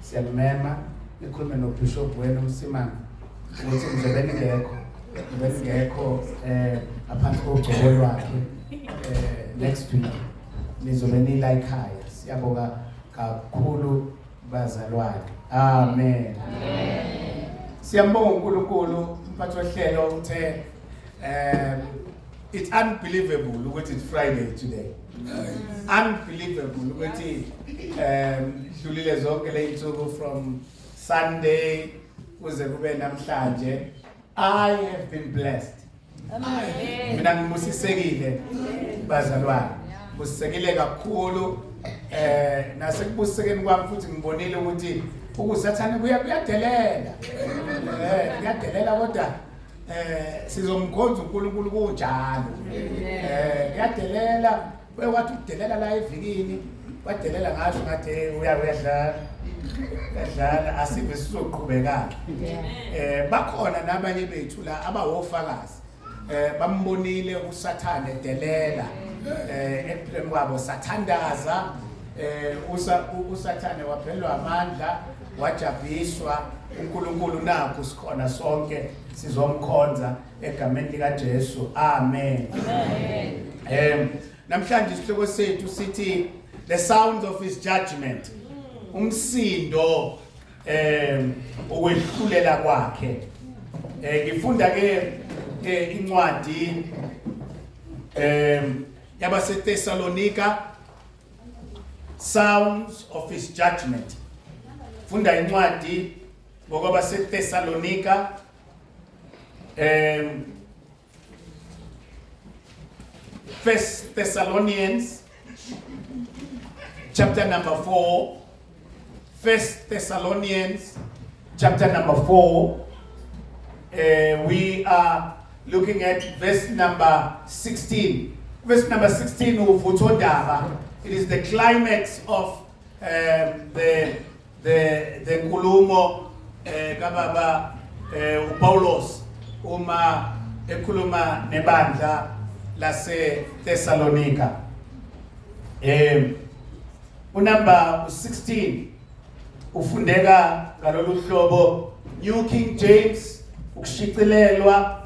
Siyanimema nikhulume noBishop wenu uMsimang ukuthi ngizobe ningekho ngizobe ningekho ngaphansi kogcobo lwakhe next week nizobe nila ekhaya. Siyabonga kakhulu bazalwane. Amen. Siyambonga uNkulunkulu umphathi wohlelo uthe it's unbelievable ukuthi it's Friday today. Unbelievable ukuthi dlulile zonke ley'nsuku from Sunday kuze kube namhlanje. I have been blessed. Mina ngibusisekile bazalwane. Busisekile kakhulu nasekubusisekeni kwami futhi ngibonile ukuthi ukusathane kuyadelela. Kuyadelela kodwa sizomkhonza uNkulunkulu kunjalo. Kuyadelela wathi ukudelela la evikini wadelela ngasho ngathi uyadlala. Uyadlala asive sizoqhubeka. Bakhona nabanye bethu la abawofakazi. Bambonile uSathane delela ekuphileni kwabo sathandaza uSathane waphelwa amandla wajabhiswa uNkulunkulu nakho sikhona sonke sizomkhonza egameni lika Jesu. Amen. Amen. Namhlanje isihloko sethu sithi the sound of his judgment. Umsindo ukwehlulela kwakhe. Ngifunda ke incwadi yabaseThessalonika, sounds of his judgment. Funda incwadi ngokwabaseThessalonika First Thessalonians chapter number 4. First Thessalonians chapter number 4. We are looking at verse number 16. Verse number 16 uvuthondaba. It is the climax of the nkulumo kababa uPaulos uma ekhuluma nebandla lase Thessalonica. Unumber 16 ufundeka ngalolu hlobo, New King James, ukushicilelwa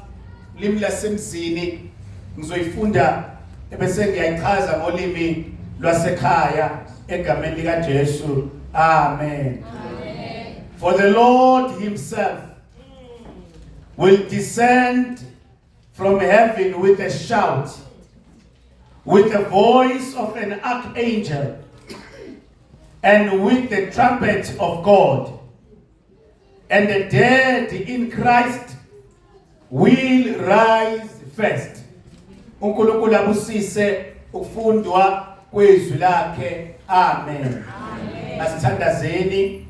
limi lasemzini. Ngizoyifunda ebese ngiyayichaza ngolimi lwasekhaya egameni lika Jesu. Amen. Amen. For the Lord himself will descend from heaven with a shout, with the voice of an archangel, and with the trumpet of God. And the dead in Christ will rise first. uNkulunkulu abusise ukufundwa kwezwi lakhe. Amen. Asithandazeni.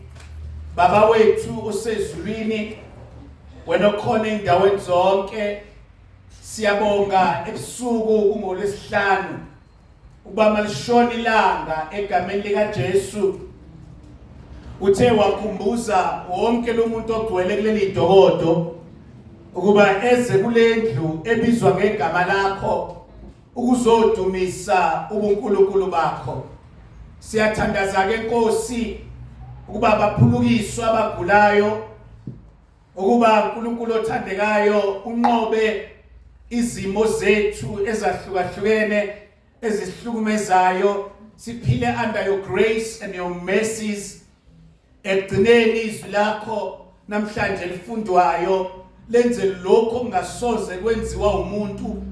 Baba wethu osezulwini, wena okhona endaweni zonke, siyabonga ebusuku kungolwesihlanu ukuba malishona ilanga egameni lika Jesu. Uthe wakhumbuza wonke lo muntu ogcwele kuleli dokodo ukuba eze kulendlu ebizwa ngegama lakho ukuzodumisa ubuNkulunkulu bakho. Siyathandaza ke Nkosi ukuba baphulukiswe abagulayo, ukuba uNkulunkulu othandekayo unqobe izimo zethu ezahlukahlukene ezihlukumezayo, siphile under your grace and your mercies. Ekugcineni izwi lakho namhlanje lifundwayo lenze lokho kungasoze kwenziwa umuntu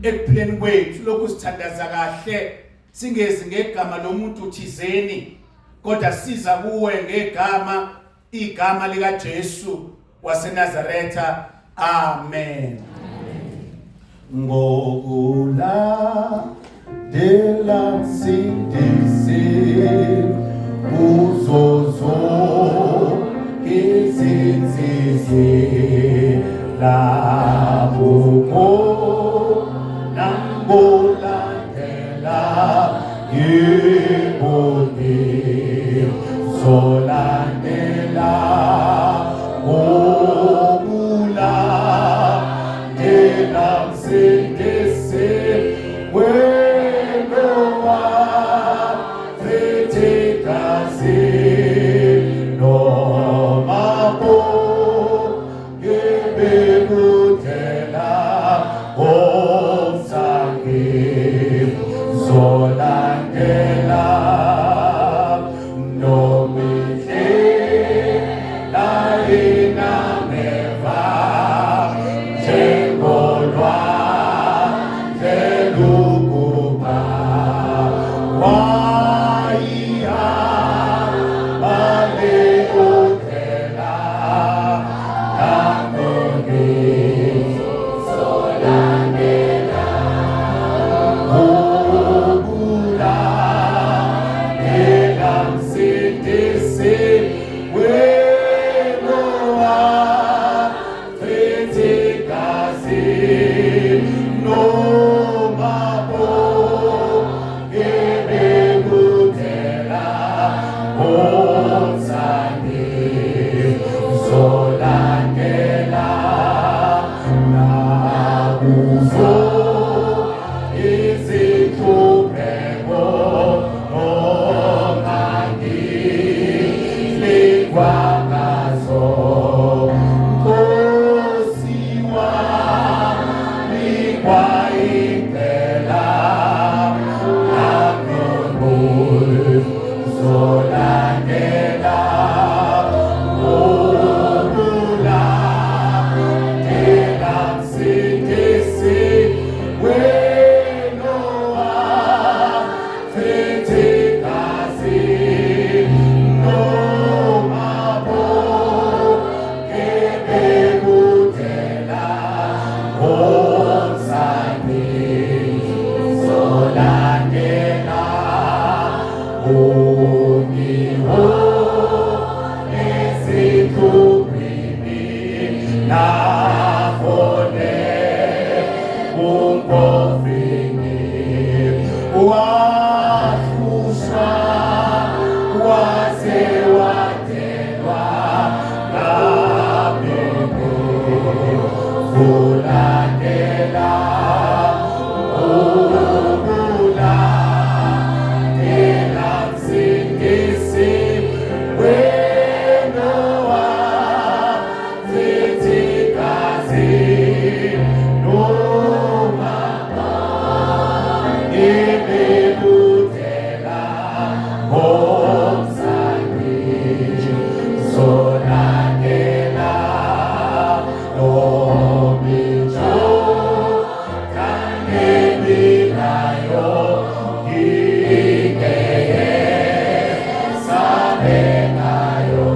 ekuphileni kwethu. Lokhu sithandaza kahle singezi ngegama lomuntu thizeni, kodwa siza kuwe ngegama igama lika Jesu waseNazaretha. Amen. Ngokulandela msindisi kuzo zonke izinsizi lapho nangolandela yebo ngizolandela ngokulandela msindisi wena wachitha igazi. Wanikwa ngazo Nkosi, wanikwa impela, nami ngizolandela, ukulandela Msindisi wena wachitha igazi, noma bonke bekudela ngomsane, ngizolandela ungihole ezinhlungwini nakhona ebumpofu, wahlushwa waze wadelwa, nami ngizolandela, ukulandela Msindisi wena wachitha igazi, noma ebekudela ngomsane, ngizolandela noma iJordani ebilayo ingeyesabekayo,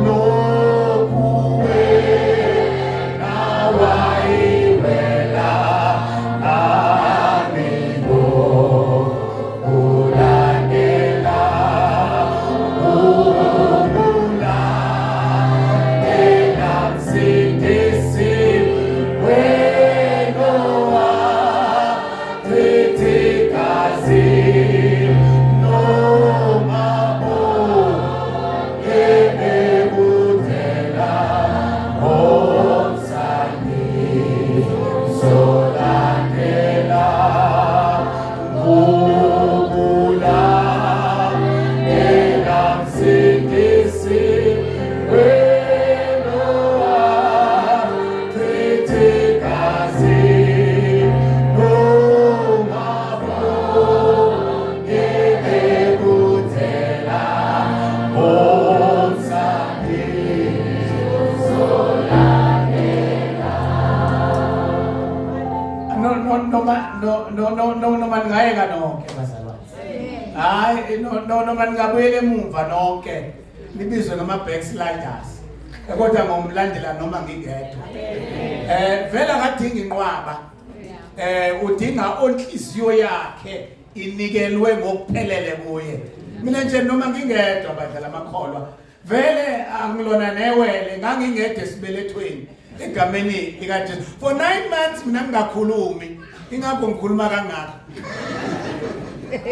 lokhu wena wayiwela, nami ngokulandela, ukulandela Msindisi wena wachitha igazi, noma bonke bekudela ngomsane, ngizolandela, ukulandela Msindisi wena wachitha igazi, noma bonke bekudela ngomsane, ngizolandela. No, no, noma no no no no noma ningayeka nonke, bazalwane, hayi, no, no, noma ningabuyela emumva nonke nibizwe ngama backsliders, kodwa ngomlandela noma ngingedwa. Vela akadinga inqwaba, udinga onhliziyo yakhe inikelwe ngokuphelele kuye. Mina nje noma ngingedwa, badlala amakholwa, vele angilona newele, ngangingedwa esibelethweni egameni likaJesu for 9 months. Mina ngingakhulumi, ingakho ngikhuluma kangaka.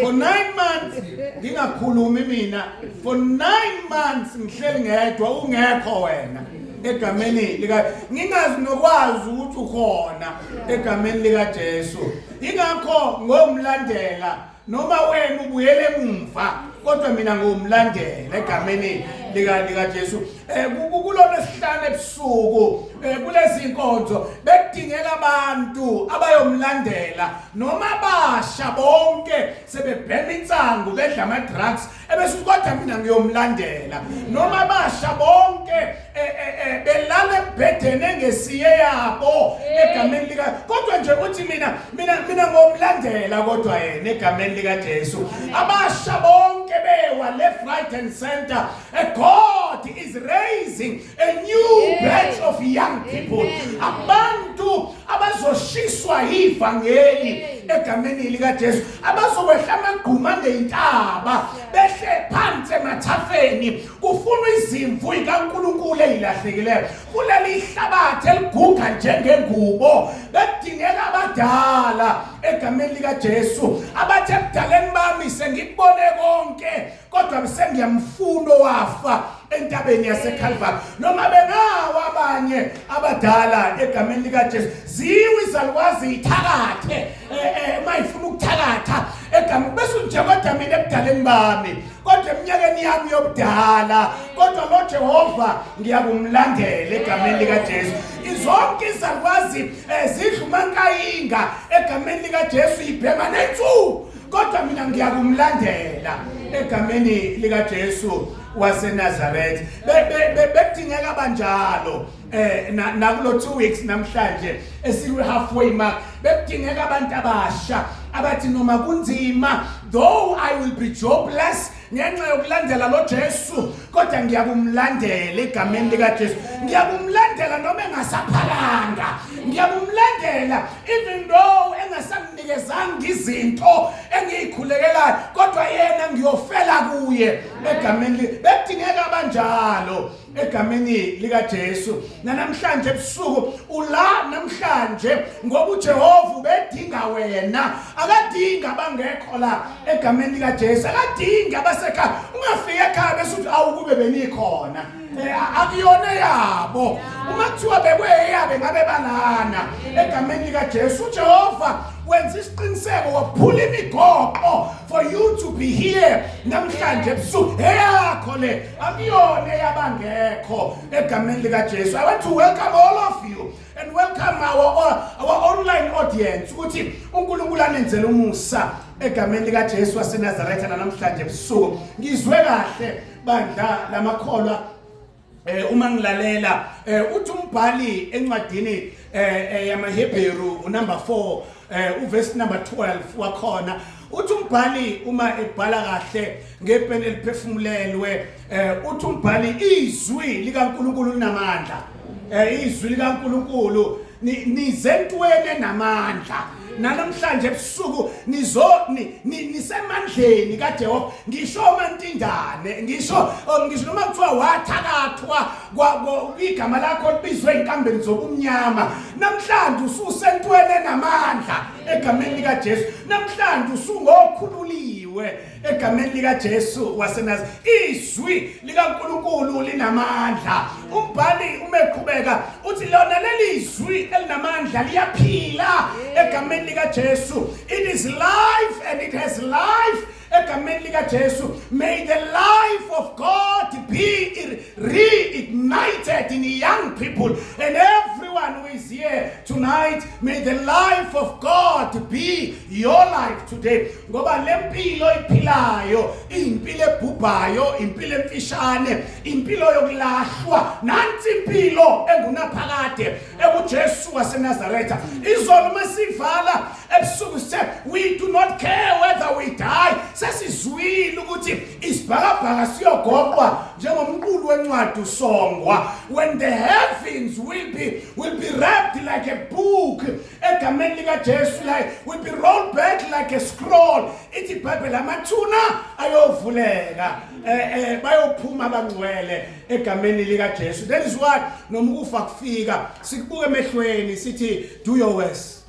For 9 months ngingakhulumi mina, for 9 months ngihleli ngedwa, ungekho wena, egameni lika ngingazi nokwazi ukuthi ukhona, egameni lika Jesu. Ingakho ngomlandela noma wena ubuyele emumva, kodwa mina ngomlandela egameni lika Jesu. Kulona sihlanu ebusuku, kulezi inkonzo bekudingeka abantu abayomlandela noma basha bonke sebebhema insangu, bedla ama drugs, ebese kodwa mina ngiyomlandela noma basha bonke belala embhedeni engesiye yabo, egameni lika kodwa nje uthi mina ngomlandela kodwa yena, egameni lika Jesu. Abasha bonke bewa left, right and center. God is raising a new batch of young people, abantu abazoshiswa ivangeli egameni lika Jesu, abazokwehla amagquma ngeyintaba, behle phansi emathafeni, kufunwa izimvu ikaNkulunkulu ezilahlekileyo kuleli ihlabathi eliguga njengengubo. Bekudingeka abadala egameni lika Jesu abathe, "Ebudaleni bami sengikubone konke, kodwa sengiyamfuna owafa entabeni yaseCalvary." Noma bengawa abanye abadala, egameni lika Jesu, ziwe izalukazi ithakathe, mayifuna ukuthakatha. Egama bese nje, kodwa mina ebudaleni bami, kodwa eminyakeni yami yobudala, kodwa lo Jehova ngiyakumlandela egameni likaJesu. Izonke izalukwazi zidla umankayinga egameni likaJesu, ibhema nensuku, kodwa mina ngiyakumlandela egameni likaJesu waseNazaretha. Bekudingeka banjalo nakulo 2 weeks namhlanje esiku halfway mark, bekudingeka abantu abasha abathi noma kunzima, though I will be jobless ngenxa yokulandela lo Jesu, kodwa ngiyakumlandela egameni likaJesu. Ngiyakumlandela noma engasaphalanga, ngiyakumlandela even though engasamnikezanga izinto engiyikhulekelayo, kodwa yena ngiyofela kuye egameni. Bekudingeka abanjalo egameni likaJesu. Namhlanje ebusuku ula namhlanje ngoba uJehova ubedinga wena, akadinga abangekho la egameni likaJesu, akadinga abasekhaya. Ungafika ekhaya bese uthi, "Awu, kube benikhona." Akuyona yabo. Uma kuthiwa bekweyabe ngabe balana egameni likaJesu. UJehova wenza isiqiniseko waphula imigoqo for you to be here namhlanje ebusuku. Eyakho le, akuyona eyabangekho egameni likaJesu. I want to welcome all of you and welcome our online audience, ukuthi uNkulunkulu anenzele umusa egameni likaJesu waseNazaretha namhlanje ebusuku. Ngizwe kahle, bandla lamakholwa, uma ngilalela uthi umbhali encwadini yamaHebheru unumber 4 uverse number 12 wakhona, uthi umbhali uma ebhala kahle ngepeni eliphefumulelwe, uthi umbhali izwi likaNkulunkulu linamandla. Izwi likaNkulunkulu, nizentweni enamandla namhlanje ebusuku, nizo nisemandleni kaJehova. Ngisho mantindane, ngisho noma kuthiwa wathakathwa, igama lakho libizwe einkambeni zobumnyama, namhlanje ususentweni enamandla egameni likaJesu. Namhlanje usungokhululiwe egameni likaJesu waseNazaretha. Izwi likaNkulunkulu linamandla. Umbhali uma eqhubeka uthi lona leli zwi elinamandla liyaphila egameni likaJesu. It is life and it has life egameni likaJesu. May the life of God be reignited in young people and everyone who is here tonight. May the life of God be your life today, ngoba lempilo iphilayo impilo ebhubhayo, impilo emfishane, impilo yokulahlwa. Nansi impilo engunaphakade ekuJesu waseNazaretha. Izolo masivala ebusuku sithe we do not care whether we die. Sesizwile ukuthi isibhakabhaka siyogoqwa njengomqulu wencwadi usongwa, when the heavens will be wrapped like a book egameni likaJesu, like will be rolled back like a scroll. Ithi iBhayibheli amathuna ayovuleka, bayophuma abangcwele egameni likaJesu. That is why noma ukufa kufika, sikubuka emehlweni sithi, "Do your worst,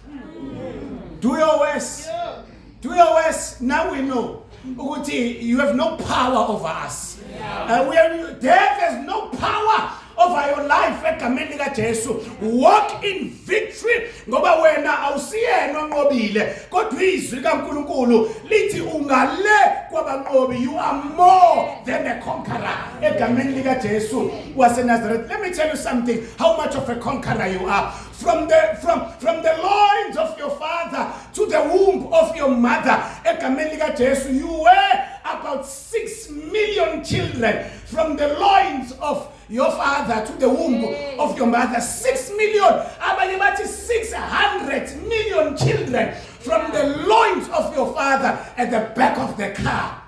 do your worst, do your worst." Now we know ukuthi you have no power over us. We are, death has no power over your life egameni likaJesu. Walk in victory, ngoba wena awusiyena onqobile, kodwa izwi likaNkulunkulu lithi ungale kwabanqobi. You are more than a conqueror egameni likaJesu waseNazaretha. Let me tell you something, how much of a conqueror you are. From the loins of your father to the womb of your mother egameni likaJesu, you were about 6 million children from the loins of your father to the womb of your mother. 6 million, abanye bathi 600 million children from the loins of your father at the back of the car,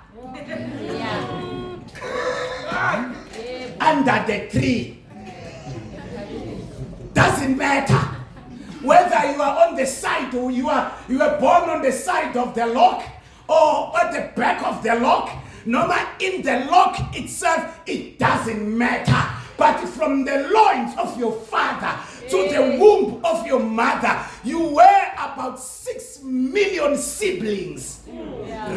under the tree. Doesn't matter whether you are on the side or you were born on the side of the lock or at the back of the lock, noma in the lock itself, it doesn't matter. But from the loins of your father to the womb of your mother, you were about 6 million siblings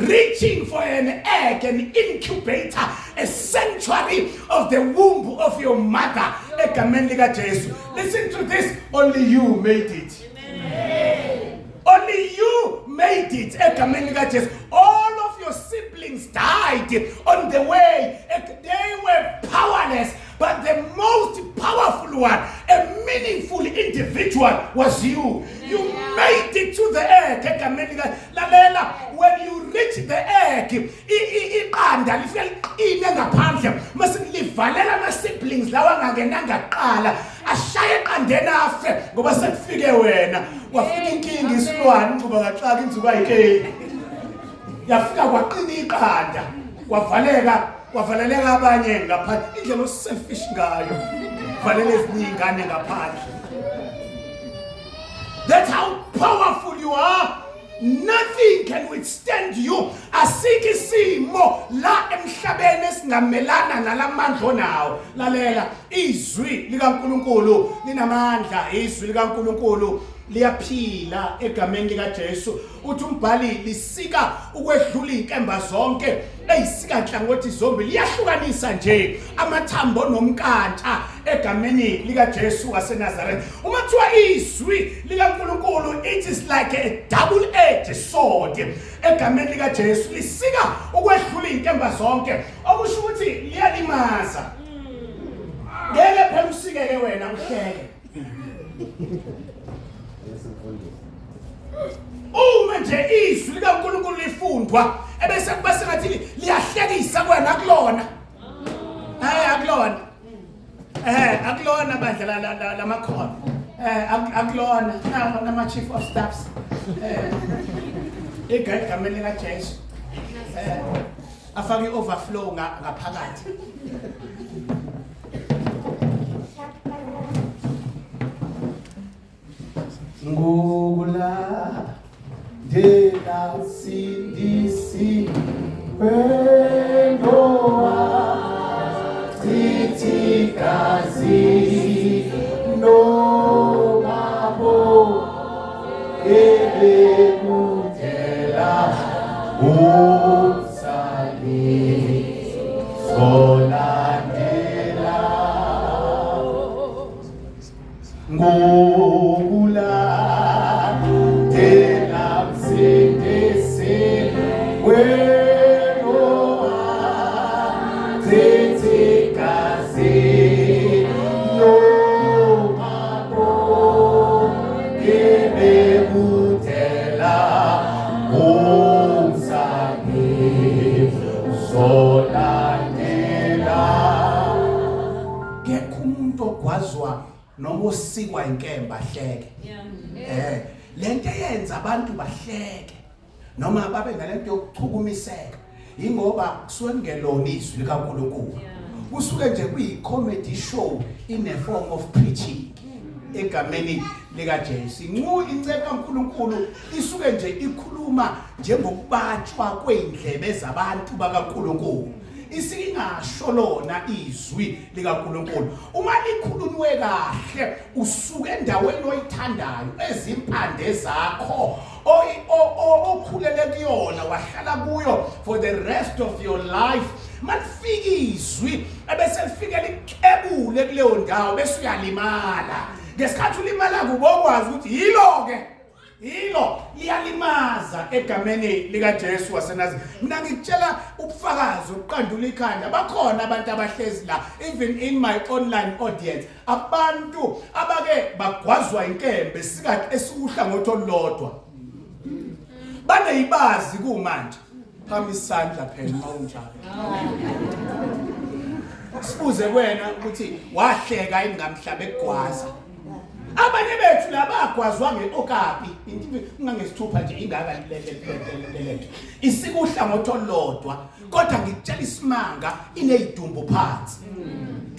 reaching for an egg, an incubator, a sanctuary of the womb of your mother egameni likaJesu. Listen to this, only you made it. Only you. made it egameni likaJesu. All of your siblings died on the way. They were powerless, but the most powerful one, a meaningful individual, was you. You made it to the egg egameni lika. Lalela, when you reach the egg, iqanda lifike liqine ngaphandle, mase livalela ama siblings lawa angangenanga kuqala, ashaye eqandeni afe ngoba sekufike wena. Kwafika inkinga, isilwane incuba kaxaka inzuka ayikeki, yafika kwaqina iqanda, kwavaleka, kwavaleleka abanye ngaphandle. Indlela oselfish ngayo, valela ezinye iy'ngane ngaphandle. That's how powerful you are. Nothing can withstand you. Asikho isimo la emhlabeni esingamelana nalamandla onawo. Lalela, izwi likaNkuluNkulu linamandla, izwi likaNkuluNkulu liyaphila egameni likaJesu. Uthi umbhali lisika ukwedlula izinkemba zonke, eyisika nhlangothi zombili, liyahlukanisa nje amathambo nomkantsha egameni likaJesu waseNazaretha. Uma kuthiwa izwi likaNkuluNkulu, it is like a double edged sword egameni likaJesu, lisika ukwedlula izinkemba zonke, okusho ukuthi liyalimaza. Ngeke phela usikeke wena uhleke. Uma nje izwi likaNkuluNkulu lifundwa ebese kuba sengathi liyahlekisa kuwena, akulona. Akulona. Akulona bandla lamakhono. Akulona nama chief of staffs. Igama lika Jesu. Afake overflow ngaphakathi. Ngokulandela sindisi wendoa chithi gazi nobabo ebekudela umsali solandela ngokulandela msindisi wenoa chithi gazi nobabo ebekudela umsali solandela. Ngekho umuntu ogwazwa noma osikwa inkemba ahleke. Lento eyenza abantu bahleke noma babe nalento yokuchukumiseka ingoba kusuke kungelona izwi likaNkuluNkulu, kusuke nje kuyi-comedy show in a form of preaching egameni likaJesu. Incu inceka kaNkuluNkulu isuke nje ikhuluma njengokubatshwa kweindlebe zabantu bakaNkuluNkulu, isingasho lona izwi likaNkuluNkulu. Uma likhulunywe kahle, usuke endaweni oyithandayo, ezimpande zakho okhulele kuyona, wahlala kuyo for the rest of your life, malifika izwi ebese lifike lixebule kuleyo ndawo, bese uyalimala. Ngesikhathi ulimala kubokwazi ukuthi yilo ke, yilo liyalimaza egameni likaJesu waseNazaretha. Mina ngikutshela ubufakazi obuqandula ikhanda. Bakhona abantu abahlezi la, even in my online audience, abantu abake bagwazwa inkembe sikathi esikuhlangothi olulodwa, baneyibazi kumanje. Phama isandla phela mawunjalo, sibuze kuwena ukuthi wahleka ingamhlaba ekugwaza. Abanye bethu labagwazwa ngeokapi, ungangesithupha nje ingaka lento, isikuhlangothi olulodwa, kodwa ngikutshela isimanga, ineyidumbu phansi,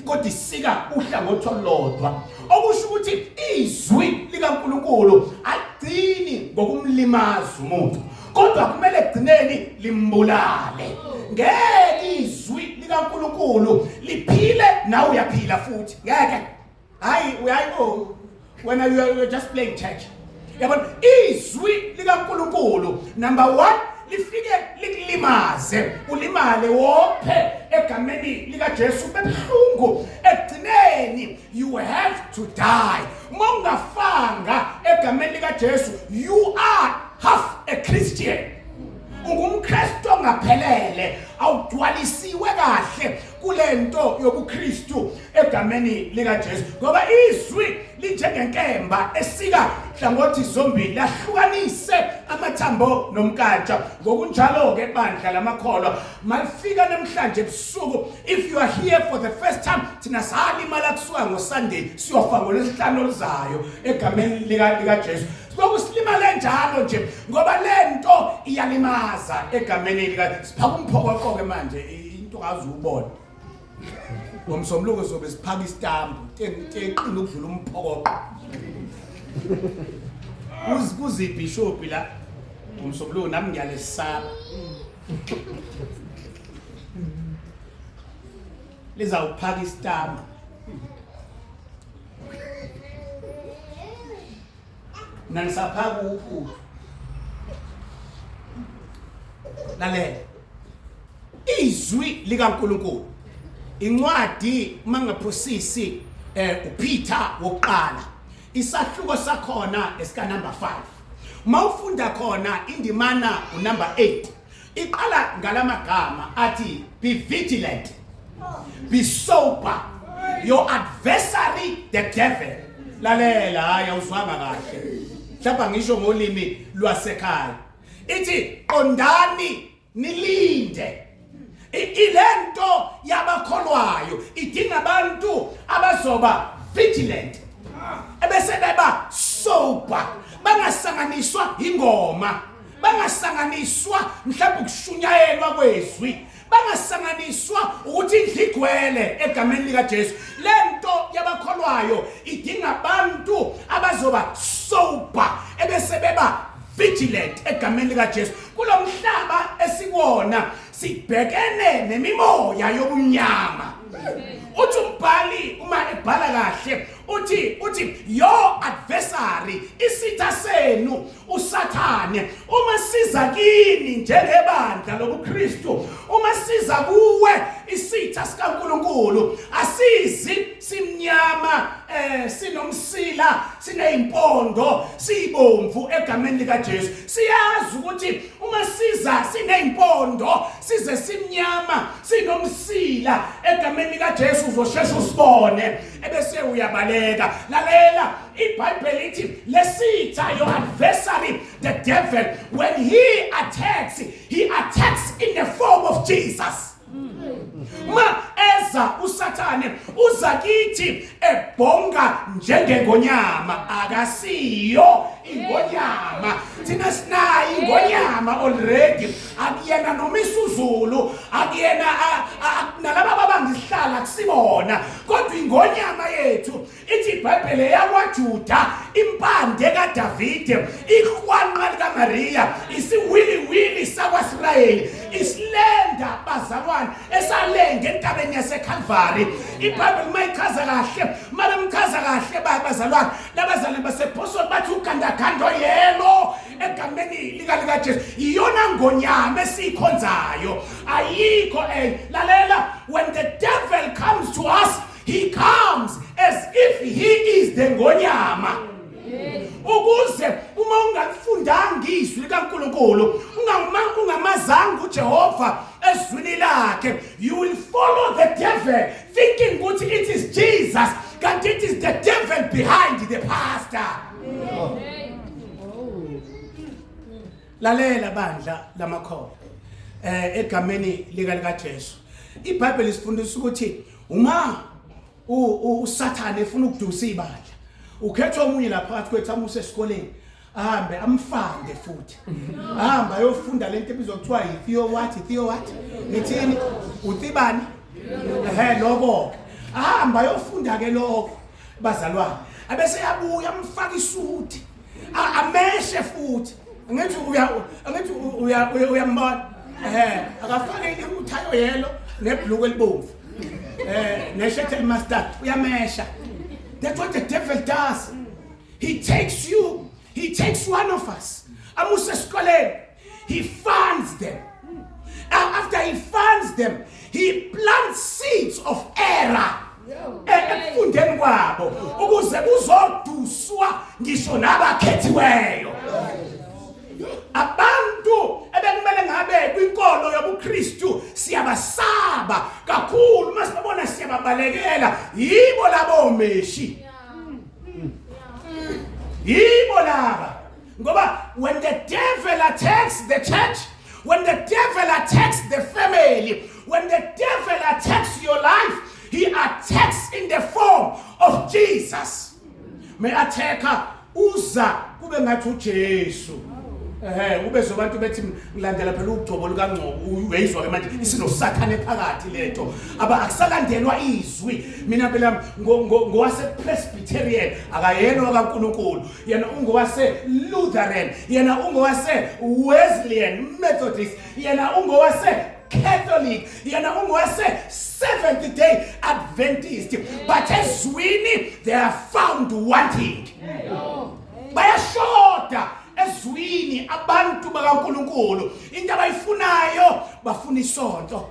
kodwa isika uhlangothi olulodwa, okusho ukuthi izwi likaNkuluNkulu aligcini ngokumlimaza umuntu, kodwa kumele egcineni limbulale. Ngeke izwi likaNkuluNkulu liphile nawe uyaphila futhi, ngeke. Hayi, uyayi, oh wena, you are just playing church. Yabona, izwi likaNkuluNkulu, number 1, lifike likulimaze, ulimale wophe egameni likaJesu, bebuhlungu, ekugcineni you have to die. Uma ungafanga egameni likaJesu, you are half a Christian. UngumKristu ongaphelele, awugcwalisiwe kahle kulento yobuKristu egameni likaJesu, ngoba izwi linjengenkemba esika hlangothi zombili, lahlukanise amathambo nomkantsha. Ngokunjalo ke bandla lamakholwa, malifika namhlanje ebusuku, if you are here for the first time, thina salimala kusuka ngoSunday siyofa ngolwesihlanu oluzayo egameni likaJesu. Siloku silimale njalo nje ngoba lento iyalimaza egameni lika siphaka umphokoqo ke manje, into ngaze ubone ngomsombuluko sobe siphaka isitambu teqina ukudlula umphokoqo. Kuzibhishobhi la ngomsombuluko, nami ngiyalesaba lizawuphaka isitambu. Mina ngisaphaka uphuthu. Lalela, izwi likaNkuluNkulu, incwadi mangaphosisi uPeter wokuqala, isahluko sakhona esika number 5, mawufunda khona indimana unumber 8, iqala ngalamagama athi, "Be vigilant, be sober, your adversary the devil." Lalela, hayi, awuzwanga kahle, mhlawumbe ngisho ngolimi lwasekhaya ithi qondani nilinde. Ilento yabakholwayo idinga abantu abazoba vigilant ebese beba sober, bangasanganiswa ingoma, bangasanganiswa mhlawumbe ukushunyayelwa kwezwi, bangasanganiswa ukuthi indlu igcwele egameni likaJesu. Lento yabakholwayo idinga abantu abazoba sober ebese beba vigilant egameni likaJesu. Kulomhlaba esikuwona sibhekene nemimoya yobumnyama. Uthi umbhali uma ebhala kahle, uthi your adversary, isitha senu uSathane, uma siza kini njengebandla lobuKristu, uma siza kuwe isitha sikaNkuluNkulu, asizi simnyama, sinomsila, sinezimpondo, sibomvu egameni likaJesu. Siyazi ukuthi uma siza sinezimpondo, size simnyama, sinomsila egameni likaJesu, uzoshesha usibone ebese uyabaleka. Lalela, iBhayibheli lithi lesitha, your adversary the devil, when he attacks, he attacks in the form of Jesus. Ma eza uSathane uza kithi ebhonga njengengonyama, akasiyo ingonyama. Thina sinayo ingonyama already, akuyena noma isuzulu, akuyena nalaba ababangisihlala kusibona, kodwa ingonyama yethu, ithi iBhayibheli, yakwaJuda, impande kaDavide, ihwanqa likaMaria, isiwiliwili sakwaIsrayeli, isilenda bazalwane esalenga entabeni yaseCalvary. IBhayibheli mayichaza kahle, mabemchaza kahle bazalwane, labazalwane basePostoli bathi ugandagando yelo egameni lika likaJesu. Iyona ngonyama esikhonzayo, ayikho lalela, when the devil comes to us, he comes as if he is the ngonyama, ukuze uma ungalifundanga izwi likaNkuluNkulu, ungamazanga uJehova ezwini lakhe, you will follow the devil thinking ukuthi it is Jesus, kanti it is the devil behind the pastor. Lalela bandla lamakholwa, egameni lika likaJesu, iBhayibheli isifundisa ukuthi uma uSathane efuna ukudusa ibandla, ukhetha omunye lapha phakathi kwethu, amuse esikoleni, ahambe amfande futhi, ahambe ayofunda lento ebizwa kuthiwa yi-theo what, theo what, ngithini, uthibani, ehe, lokho ke, ahamba ayofunda ke lokho bazalwane, abese yabuya, amfaka isuti, ameshe futhi. Angithi uyambona, ehe, akafake uthayo yellow nebhluku elibomvu, neshirt elimustard, uyamesha. That's what the devil does. He takes you, he takes one of us, amuse esikoleni, he funds them. After he funds them, he plants seeds of error ekufundeni kwabo ukuze kuzoduswa ngisho nabakhethiweyo. Abantu ebekumele ngabe kwinkolo yobuKristu siyabasaba kakhulu uma sibabona siyababalekela yibo labo meshi. Yibo laba. Ngoba when the devil attacks the church, when the devil attacks the family, when the devil attacks your life, he attacks in the form of Jesus. May attacka uza kube ngathi uJesu. Ehhe ube zobantu bethi ngilandela phela ugcobo lukaNgcobo uyizwa ke manje isinosathane phakathi lento aba akusalandelwa izwi mina phela ngowase Presbyterian akayena wakaNkuluNkulu yena ungowase Lutheran yena ungowase Wesleyan Methodist yena ungowase Catholic yena ungowase Seventh Day Adventist but ezwini they are found wanting bayashoda ezwini abantu bakaNkuluNkulu into abayifunayo bafuna isonto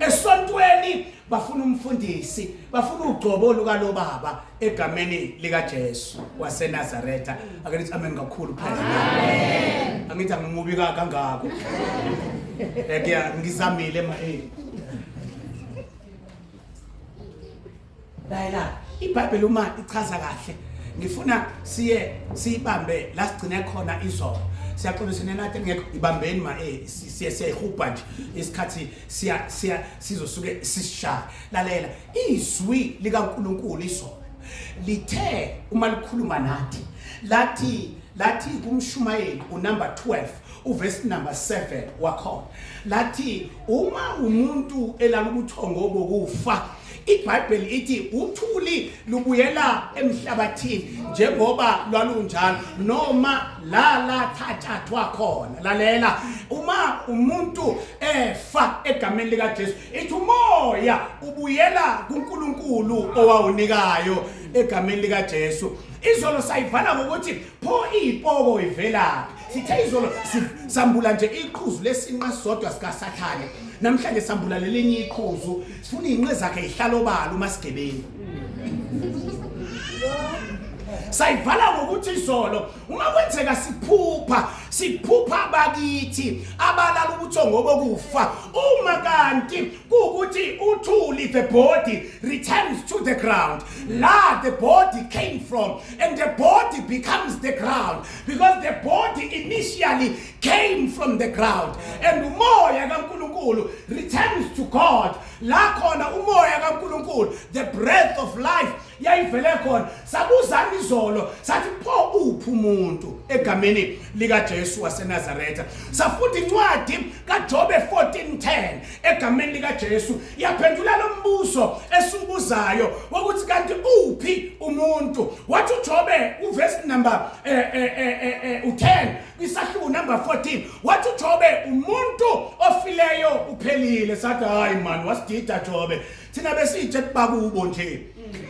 esontweni bafuna umfundisi bafuna ugcobo lukalobaba egameni likaJesu waseNazaretha ake nithi amen kakhulu phela amen angithi angimubi kangako eh ngizamile ma eh Lalela, iBhayibheli uma ichaza kahle ngifuna siye siyibambe la sigcine khona izolo. Siyaxolisa nenathi ngekho ibambeni ma eh siye siyayihubha nje isikhathi siya siya sizosuke sisishaya. Lalela, izwi likaNkuluNkulu izolo lithe uma likhuluma nathi lathi lathi kumshumayeli unumber 12 uverse number 7 wakhona lathi uma umuntu elala ubuthongo bokufa iBhayibheli ithi uthuli lubuyela emhlabathini njengoba lwalunjalo noma la la thathathwa khona lalela uma umuntu efa egameni likaJesu ithi umoya ubuyela kuNkulunkulu owawunikayo egameni likaJesu izolo sayivala ngokuthi pho iyipoko ivelaphi sithe izolo sambula nje iqhuzu lesinqa sodwa sikasathane namhlanje sambula lelinye iqhuzu sifuna izinqe zakhe ihlala obala uma sigebengu sayivala ngokuthi izolo uma kwenzeka siphupha siphupha abakithi abalala ubuthongo bokufa uma kanti kuwukuthi uthuli the body returns to the ground la the body came from and the body becomes the ground because the body initially came from the ground and umoya kaNkuluNkulu returns to God la khona umoya kaNkuluNkulu the breath of life yayivele khona sabuzana izolo sathi pho uphi umuntu egameni likaJesu waseNazaretha safunda incwadi kaJobe 14:10 egameni likaJesu yaphendula lo mbuzo esiwubuzayo wokuthi kanti uphi umuntu wathi uJobe uverse number u10 kwisahluko number 14 wathi uJobe umuntu ofileyo uphelile sathi hayi man wasidida Jobe thina besitshe kubakubo nje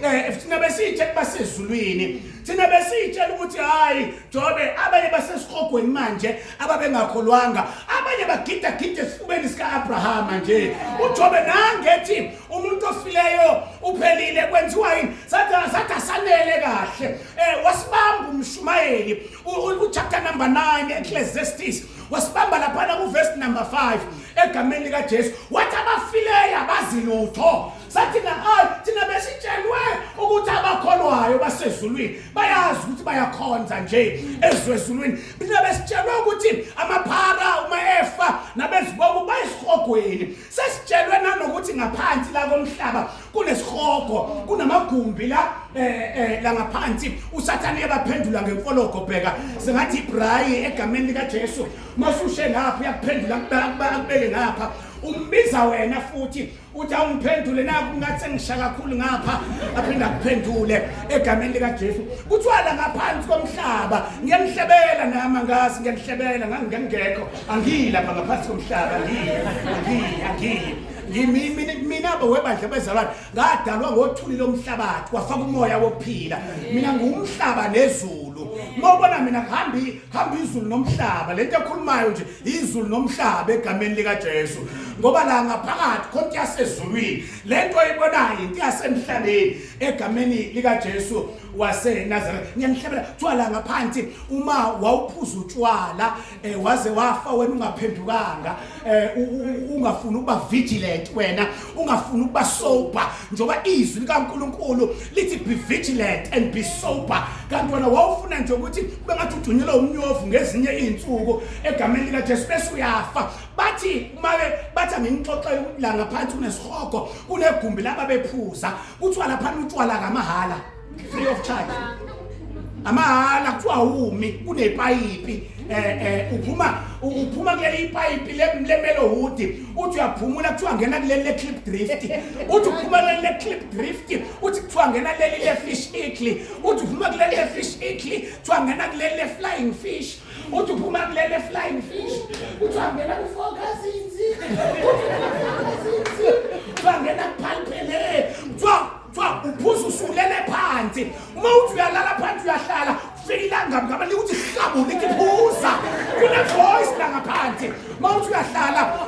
eh thina besitshe kubasezulwini thina besitshela ukuthi hayi Jobe abanye basesihogweni manje ababengakholwanga abanye bagida gida esifubeni sika-Abrahama nje uJobe nangethi umuntu ofileyo uphelile kwenziwa yini sathi sathi asanele kahle eh wasibamba umshumayeli uchapter number 9 Ecclesiastes wasibamba laphana kuverse number 5 egameni likaJesu wathi abafileyo abazi lutho sathi na hayi thina besitshelwe ukuthi abakholwayo basezulwini bayazi ukuthi bayakhonza nje ezwezulwini thina besitshelwe ukuthi amaphara uma efa nabezibongo bayisihogweni sesitshelwe nanokuthi ngaphansi la komhlaba kunesihogo kunamagumbi la eh, eh la ngaphansi usathane uyabaphendula ngemfologo bheka sengathi ibrayi egameni likaJesu masushe ngapha uyakuphendula akubeke ngapha umbiza wena futhi uthi awungiphendule naku ngathi sengisha kakhulu ngapha aphinde akuphendule egameni likaJesu kuthiwa la ngaphansi komhlaba ngiyanihlebela nami angazi ngiyanihlebela ngangingekho angiyi lapha ngaphansi komhlaba angiyi angiyi angiyi mina bo webandla bezalwane ngadalwa ngothuli lomhlabathi kwafaka umoya wokuphila mina ngumhlaba nezulu uma ubona mina kuhambi hamba izulu nomhlaba lento ekhulumayo nje izulu nomhlaba egameni likaJesu Ngoba la ngaphakathi khona into yasezulwini. Lento oyibonayo into yasemhlabeni egameni lika Jesu waseNazaretha. Ngiyanihlebela kuthiwa la ngaphansi uma wawuphuza utshwala waze wafa wena ungaphendukanga, ungafuni ukuba vigilant wena, ungafuni ukuba sober, njengoba izwi likaNkuluNkulu lithi be vigilant and be sober, kanti wena wawufuna nje ukuthi kube ngathi udunyelwe umnyovu ngezinye izinsuku egameni likaJesu bese uyafa. Bathi uma bathi anginixoxele ukuthi la ngaphansi kunesihogo, kunegumbi laba bephuza, kuthiwa lapha utshwala kamahhala, free of charge, amahhala, kuthiwa awumi, kunepayipi, uphuma kuleli ipayipi leMelowood, uthi uyaphumula kuthiwa ngena kuleli le Klipdrift, uthi uphuma kuleli le Klipdrift, uthi kuthiwa ngena leli le Fish Eagle, uthi uphuma kuleli le Fish Eagle kuthiwa ngena kuleli le Flying Fish, uthi uphuma kuleli le Flying Fish kuthiwa ngena ku Four Cousins, kuthiwa ngena ku-Palpele, kuthiwa uphuza usulele phansi. Uma uthi uyalala phansi uyahlala, kufika ilanga ngaba likuthi hlabu, lithi phuza, kune-voice la ngaphansi. Uma uthi uyahlala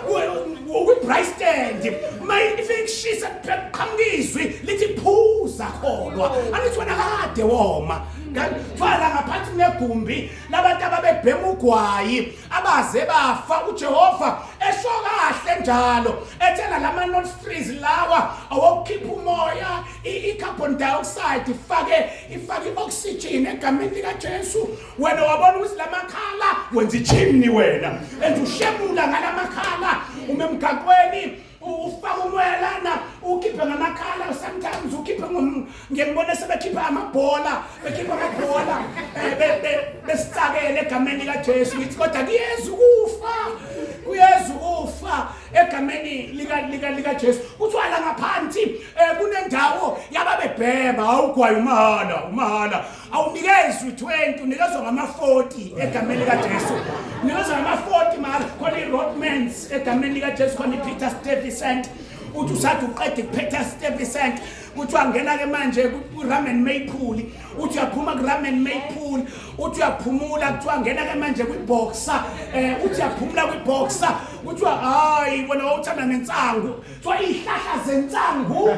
kwi-braai stand, uma ifike kushisa kuqhamuka izwi lithi phuza, kholwa. Angithi wena kade woma. Kuthiwa la ngaphansi kunegumbi labantu ababebhema ugwayi abaze bafa. uJehova esho kahle njalo ethela lama nostrils lawa awokukhipha umoya, i-carbon dioxide, ifake i-oxygen egameni likaJesu. Wena wabona ukuthi lamakhala wenza ichimney wena, and ushemula ngalamakhala uma emgaqweni, ufaka umoya lana ukhiphe ngamakhala, sometimes ukhiphe, ngiyengibona sebekhipha amabhola, bekhipha amabhola, besicakele egameni likaJesu. Ngithi kodwa kuyeza ukufa, kuyeza ukufa egameni lika Jesu. Kuthiwa la ngaphansi kunendawo yababebhema awugwayi umahhala, umahhala, awunikezwi 20, unikezwa ngama-40 egameni likaJesu, unikezwa ngama-40 mahhala. Khona i-Rothmans egameni likaJesu, khona i-Peter Stuyvesant. Uthi usathi uqeda i-Peter Stuyvesant, kuthiwa ngena-ke manje ku-Rum and Maple. Uthi uyaphuma ku-Rum and Maple, uthi uyaphumula, kuthiwa ngena-ke manje kwi-Boxer. Uthi uyaphumula kwi-Boxer, kuthiwa hayi wena wawuthanda nensangu, kuthiwa iy'hlahla zensangu,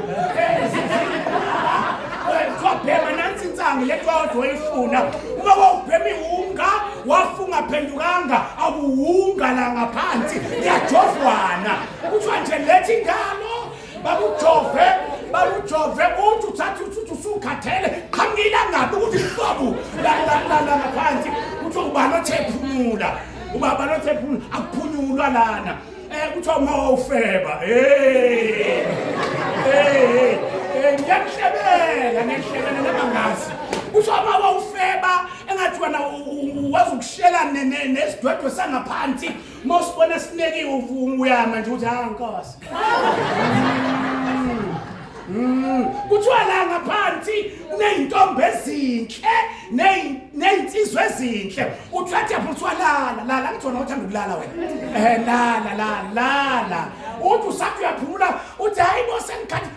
kuthiwa bhema nansi insangu le kuthiwa wayifuna. Uma wawubhema iwunga wafunga phendukanga, akuwunga la ngaphansi kuyajovwana, kuthiwa nje lethi ingalo bakujove, bakujove. Uthi uthatha uthi usukhathele, qhamuka ilangabi ukuthi hlobu la ngaphansi, kuthiwa ubani othe phumula, ubaba lothe phumula, akuphunyulwa lana. Kuthiwa uma wawufeba, hey hey hey, ngiyakuhlebela, ngiyakuhlebela nabangazi, kuthiwa uma wawufeba engathi wena wazi ukushela nesidwedwe sangaphansi, uma usibona sinekiwe uyama nje ukuthi ha nkosi. Kuthiwa la ngaphansi kuney'ntombi ezinhle, ney'nsizwa ezinhle. Uthathe yapho, kuthiwa lala, lala, ngithi wena uthanda ukulala wena, lala, lala, lala. Uthi usathi uyaphumula, uthi hayi bo, sengikhathi,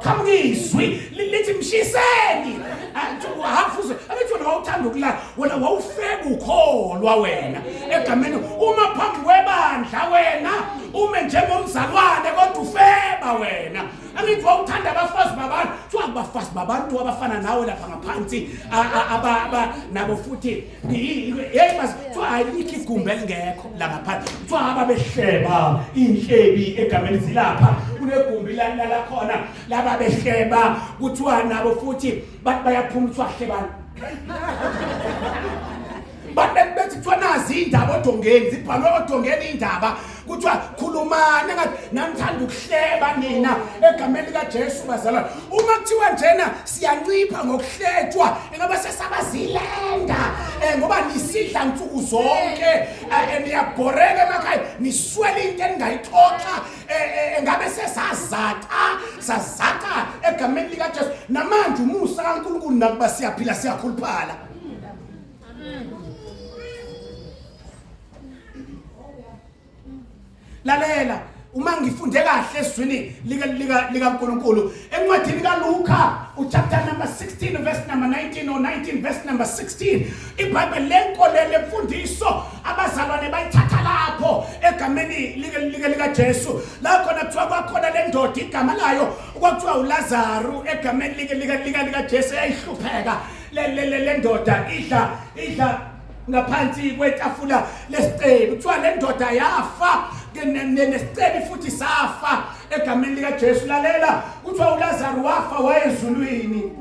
qhamuka izwi lithi mshiseni hafuze. Angithi wena wawuthanda ukulala, wena wawufeba ukholwa wena egameni, uma phambi kwebandla wena ume njengomzalwane kodwa ufeba wena. Angithi wawuthanda abafazi babantu, kuthiwa kubafazi babantu abafana nawe lapha ngaphansi nabo futhi, hey mas, kuthiwa alikho igumbi elingekho la ngaphansi. Kuthiwa ababehleba inhlebi egameni zilapha, kunegumbi lakhona laba behleba, kuthiwa nabo futhi bathi bayaphuma, kuthiwa hlebani. Bathi bethi kuthiwa nazi indaba odongeni, zibhalwe odongeni indaba, kuthiwa khulumani engathi nanithanda ukuhleba nina egameni likaJesu. Bazalwane, uma kuthiwa njena siyancipha ngokuhletshwa, ingabe sesabazilenda, ngoba nisidla nsuku zonke, niyabhoreka emakhaya, niswele into eningayixoxa, engabe sesazaca sazaca egameni likaJesu. Namanje umusa kaNkulunkulu, nakuba siyaphila, siyakhuluphala. Lalela. Uma ngifunde kahle ezwini lika lika likaNkuluNkulu encwadini kaLuka uchapter number 16 verse number 19 or 19 verse number 16, iBhayibheli lenkolelo lemfundiso abazalwane bayithatha lapho egameni lika lika likaJesu. La khona kuthiwa kwakhona le ndoda igama layo kwakuthiwa uLazaru egameni lika lika lika likaJesu, eyayihlupheka le le le ndoda, idla ngaphansi kwetafula lesicebi. Kuthiwa le ndoda yafa nesicebi futhi safa egameni likaJesu. Lalela, kuthiwa uLazaru wafa wayezulwini,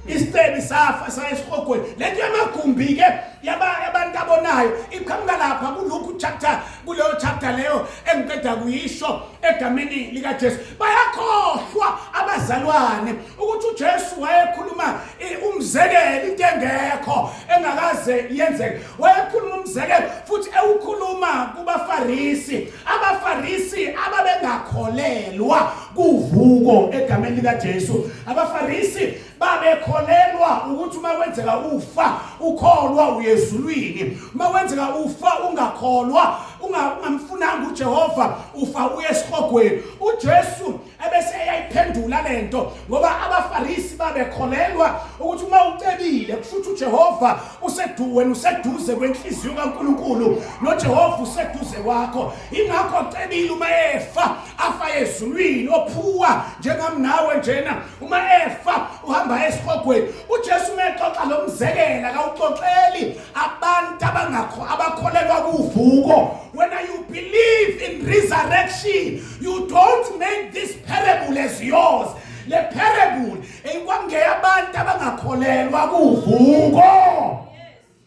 isicebi safa saya esihogweni. Lento yamagumbi ke yaba abantu abonayo iqhamuka lapha kuLuke chapter, kuleyo chapter leyo engiqeda kuyisho egameni likaJesu. Bayakhohlwa abazalwane ukuthi uJesu wayekhuluma umzekelo, into engekho engakaze yenzeke. Wayekhuluma umzekelo futhi ewukhuluma kubaFarisi, abaFarisi ababengakholelwa kuvuko egameni likaJesu. AbaFarisi babekholelwa ukuthi uma kwenzeka ufa ukholwa, uyezulwini, uma kwenzeka ufa ungakholwa, ungamfunanga uJehova, ufa uye esihogweni. UJesu ebese eyayiphendula lento, ngoba abaFarisi babekholelwa ukuthi uma ucebile kusho ukuthi uJehova useduwe, useduze kwenhliziyo kaNkuluNkulu, noJehova useduze kwakho. Ingakho cebile uma efa afa ezulwini, ophuwa njengami nawe njena uma efa uhamba esihogweni. UJesu uma exoxa lo mzekela kawuxoxeli abantu abangakho abakholelwa kuvuko. When you believe in resurrection, you don't make this parable as yours. Le parable ekwangeyabantu abangakholelwa kuvuko.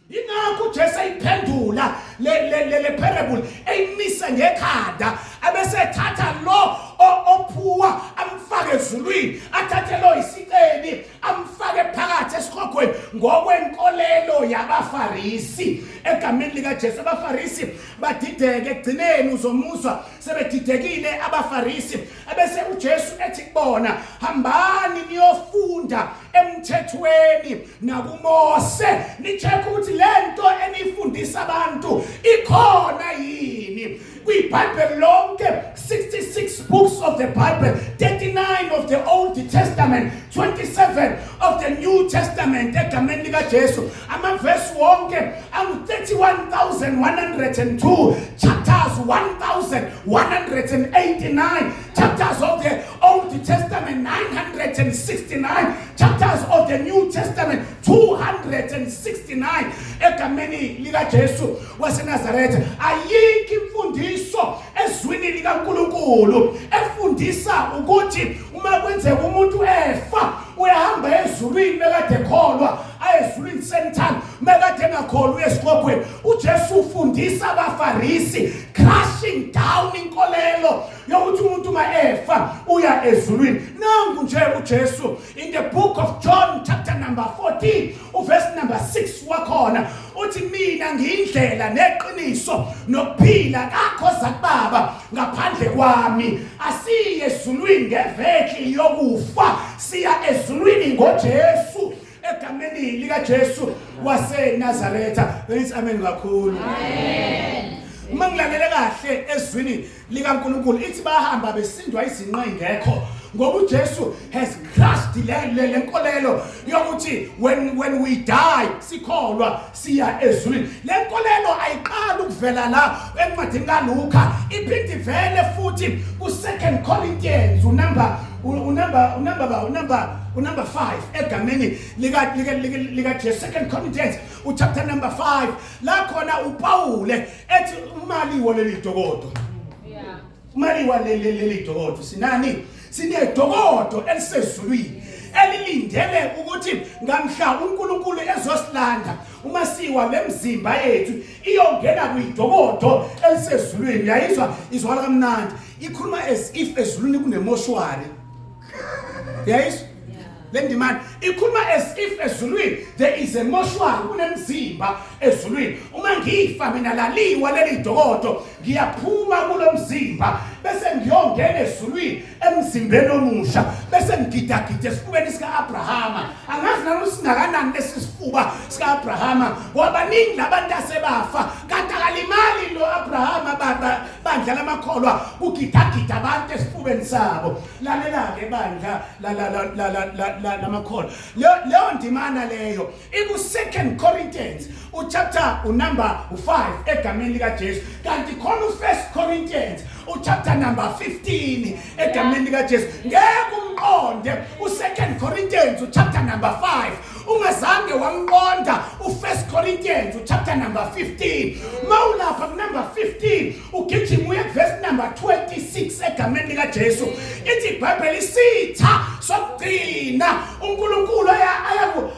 Ingakho uJesu ayiphendula le parable, eyimise ngekhanda, abese ethatha lo ophuwa amfake ezulwini, athathe lo isicebi amfake phakathi esihogweni ngokwenkolelo yabaFarisi egameni likaJesu. AbaFarisi badideke, ekugcineni uzomuzwa sebedidekile abaFarisi, ebese uJesu ethi kubona, "Hambani niyofunda emthethweni nakuMose, ni-check ukuthi lento enifundisa abantu ikhona yini kwiBhayibheli lonke." 66 books of the Bible, 39 of the Old Testament, 27 of the New Testament egameni likaJesu. Amavesi wonke angu 31102 chapters, 1189 chapters of the Old Testament, 969 chapters of the New Testament, 269 egameni likaJesu waseNazaretha. Ayikho imfundiso ezwini likaNkuluNkulu efundisa ukuthi uma kwenzeka umuntu efa uyahamba ezulwini bekade kholwa, ayezulwini same time mekade engakholwa uyesihogweni. UJesu ufundisa abaFarisi, crashing down inkolelo yokuthi umuntu uma efa uya ezulwini. Nangu nje uJesu in the book of John chapter number 14 uverse number 6 wakhona uthi, "Mina ngiyindlela neqiniso nokuphila, kakho zakubaba ngaphandle kwami." Asiye ezulwini ngeveki yokufa, siya ezulwini ngoJesu egameni likaJesu waseNazaretha. Benithi amen kakhulu. Amen. Uma ngilalele kahle ezwini likaNkuluNkulu, ithi bahamba besindwa izinqa ingekho, ngoba uJesu has crushed le nkolelo yokuthi when we die sikholwa siya ezulwini. Le nkolelo ayiqali ukuvela la encwadini kaLuka, iphinde ivele futhi ku 2 Corinthians unumber 5 egameni lika Jesu. 2 Corinthians uchapter number 5, la khona uPaul ethi umaliwa leli dokodo, umaliwa leli dokodo. Sinani? Sinedokodo elisezulwini elilindele ukuthi ngamhla uNkulunkulu ezosilanda, uma siwa lemzimba yethu iyongena kwidokodo elisezulwini. Uyayizwa, izwakala kamnandi, ikhuluma as if ezulwini kunemoshwari. Uyayizwa le ndimana, ikhuluma as if ezulwini there is a mortuary, kunemzimba ezulwini. Uma ngifa mina laliwa leli dokodo, ngiyaphuma kulomzimba bese ngiyongena ezulwini emzimbeni omusha, bese ngigidagida esifubeni sika-Abrahama. Angazi nalo singakanani lesi sifuba sika-Abrahama, ngoba baningi labantu asebafa kanti Akalimali lo Abrahama baba bandla lamakholwa kugidagida abantu esifubeni sabo. Lalela ke bandla la la la la la lamakholwa. Leyo ndimana leyo iku 2 Corinthians uchapter unumber u5 egameni lika Jesu. Kanti khona u1 Corinthians uchapter number 15 egameni lika Jesu. Ngeke umqonde u2 Corinthians uchapter number 5 ungazange wamqonda u1 Corinthians uchapter number 15. Mawulapha ku number 15 ugijima uye verse number 26 egameni lika Jesu. Ithi iBhayibheli isitha sokugcina uNkulunkulu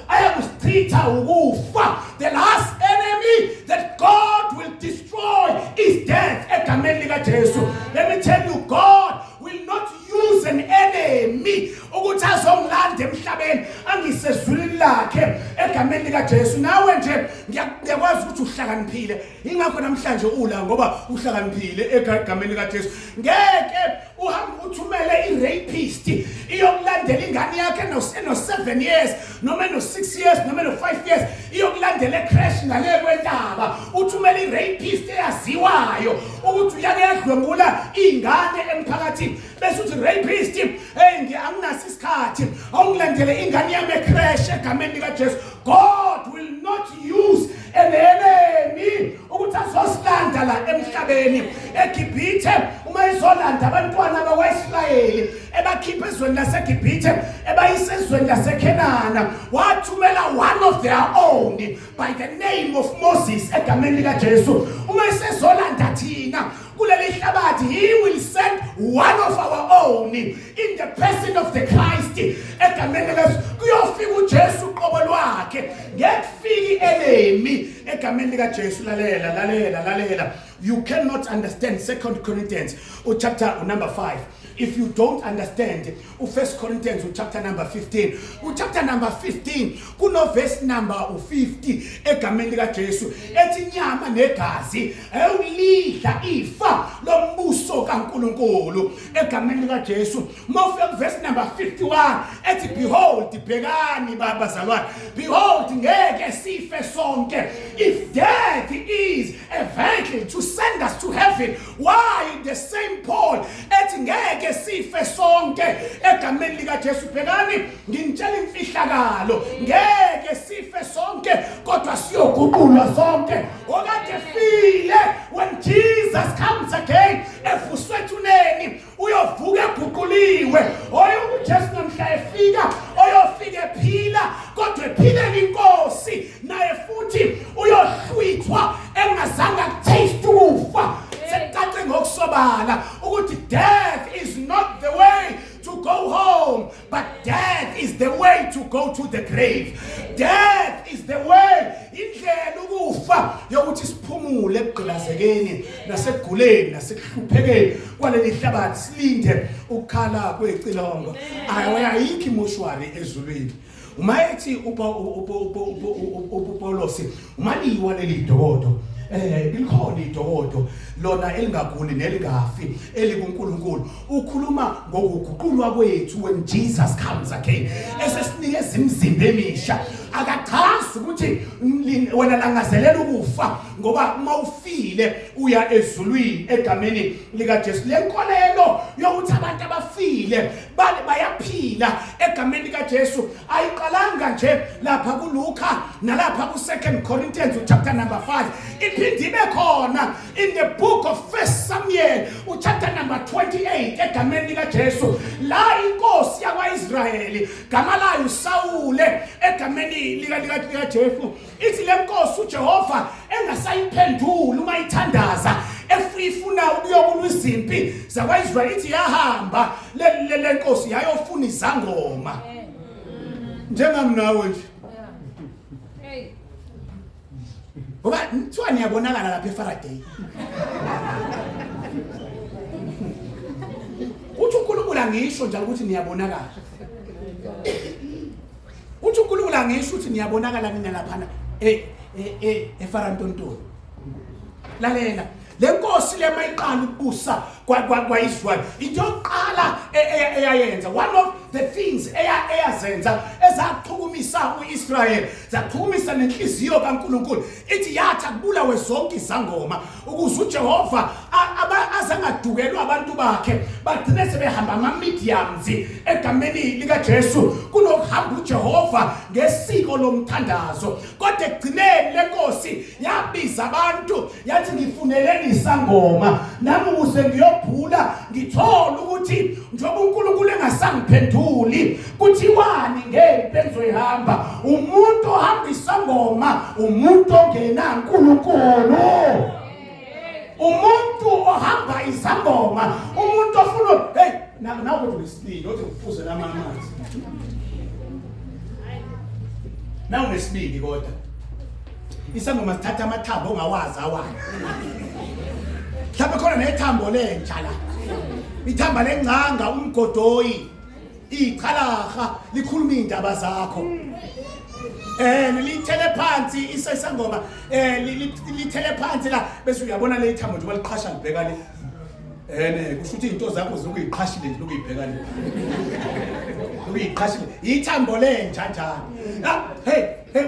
ayakusichitha ukufa. The last enemy that God will destroy is death egameni lika Jesu. Let me tell you, God will not use an enemy ukuthi azongilanda emhlabeni angisezulwini lakhe egameni lika Jesu. Nawe nje ngiyakwazi ukuthi uhlakaniphile, ingakho namhlanje ula ngoba uhlakaniphile egameni lika Jesu. Ngeke uhambe uthumele i-rapist iyokulandela ingane yakhe eno 7 years noma eno 6 years noma eno 5 years iyokulandela ecrash ngale kwentaba. Uthumele i-rapist eyaziwayo ukuthi uyake yadlwengula ingane emphakathini, bese uthi rapist, hey, anginaso isikhathi, awungilandele ingane yami ecrash egameni lika Jesu. God will not use an enemy ukuthi azosilanda la emhlabeni. eGibhithe uma izolanda abantwana bakwaIsrayeli ebakhipha ezweni laseGibhithe ebayisa ezweni laseKhenana, wathumela one of their own by the name of Moses egameni lika Jesu. Uma isezolanda thina kuleli hlabathi, he will send one of our own in the person of the Christ egameni likaJesu. Kuyofika uJesu uqobo lwakhe, ngeke kufiki enemy egameni likaJesu. Lalela, lalela, lalela. You cannot understand 2 Corinthians chapter number 5 if you don't understand u1 Corinthians chapter number 15. Uchapter number 15 kuno verse number u50 egameni lika Jesu ethi inyama negazi ayulidla ifa lombuso kaNkuluNkulu egameni lika Jesu. Mawufika verse number 51 ethi behold, bhekani bazalwane, behold ngeke sife sonke. If death is a vehicle to send us to heaven, why the same Paul ethi ngeke sife sonke egameni lika Jesu? Bhekani nginitshela imfihlakalo, ngeke sife sonke kodwa siyoguqulwa sonke. Okade file, when Jesus comes again evuswe ethuneni uyovuka eguquliwe. Oyo uJesu namhla efika oyofika ephila kodwa ephilela inkosi, naye futhi uyohlwithwa engazange akutaste ukufa. Sekucace ngokusobala ukuthi death is not the way to go home, but death is the way to go to the grave. Death is the way, indlela ukufa yokuthi siphumule ekugqilazekeni nasekuguleni nasekuhluphekeni kwaleli hlabathi, silinde ukukhala kwecilongo. Ayikho imoshwari ezulwini. Uma ethi uPaulos uma liwa leli dokodo, likhona idokodo lona elingaguli nelingafi elikuNkulunkulu, ukhuluma ngokuguqulwa kwethu when Jesus comes again esesinikeza imizimba emisha. Akachazi ukuthi wena langazelela ukufa ngoba uma ufile uya ezulwini egameni lika Jesu. Le nkolelo yokuthi abantu abafile bayaphila egameni lika Jesu ayiqalanga nje lapha kuLuka nalapha ku2 Corinthians chapter number 5, iphinde ibe khona in the book of 1 Samuel chapter number 28 egameni lika Jesu. La inkosi yakwaIsrayeli gama layo Saule egameni lika lika lika Jesu, ithi lenkosi uJehova engasayiphenduli uma ithandaza efuna ukuyokulwa izimpi zakwaIsrayeli, ithi yahamba le lenkosi yayofuna izangoma njengami nawe nje. Hey. Ngoba kuthiwa niyabonakala lapha eFaraday. Uthi uNkulunkulu angisho njalo ukuthi niyabonakala. Uthi uNkulunkulu angisho ukuthi niyabonakala nina laphana e e e eFarantontoni. Lalela. Lenkosi lemayiqala ukubusa kwaIsrael, into yokuqala eyayenza, one of the things eyazenza ezachukumisa uIsrael, zachukumisa nenhliziyo kaNkuluNkulu, ithi yathi akubulawe zonke izangoma ukuze uJehova azangadukelwa abantu bakhe, bagcine sebehamba ama-mediums egameni likaJesu kunokuhamba uJehova ngesiko lomthandazo. Kodwa ekugcineni lenkosi yabiza abantu yathi, ngifuneleni isangoma nami ukuze ngiyobhula ngithole ukuthi njengoba uNkulunkulu engasangiphenduli, kuthiwani ngempi engizoyihamba. Umuntu ohamba isangoma umuntu ongenaNkulunkulu, umuntu ohamba izangoma, umuntu ofuna, hey, nawe kodwa unesibindi othi ngiphuze lama amanzi. Nawu nesibindi, kodwa isangoma sithatha amathambo ongawazi awayo. Mhlawumbe khona nethambo lenja la, ithamba lengcanga, umgodoyi, ichalaha likhuluma indaba zakho, lithele phansi isangoma, lithele phansi la, bese uyabona le ithambo nje baliqhasha libheka le. Ene kusho ukuthi izinto zakho zilokuyiqhashile nje, lokuyibheka le, lokuyiqhashile ithambo lenja njalo. Ah, hey hey,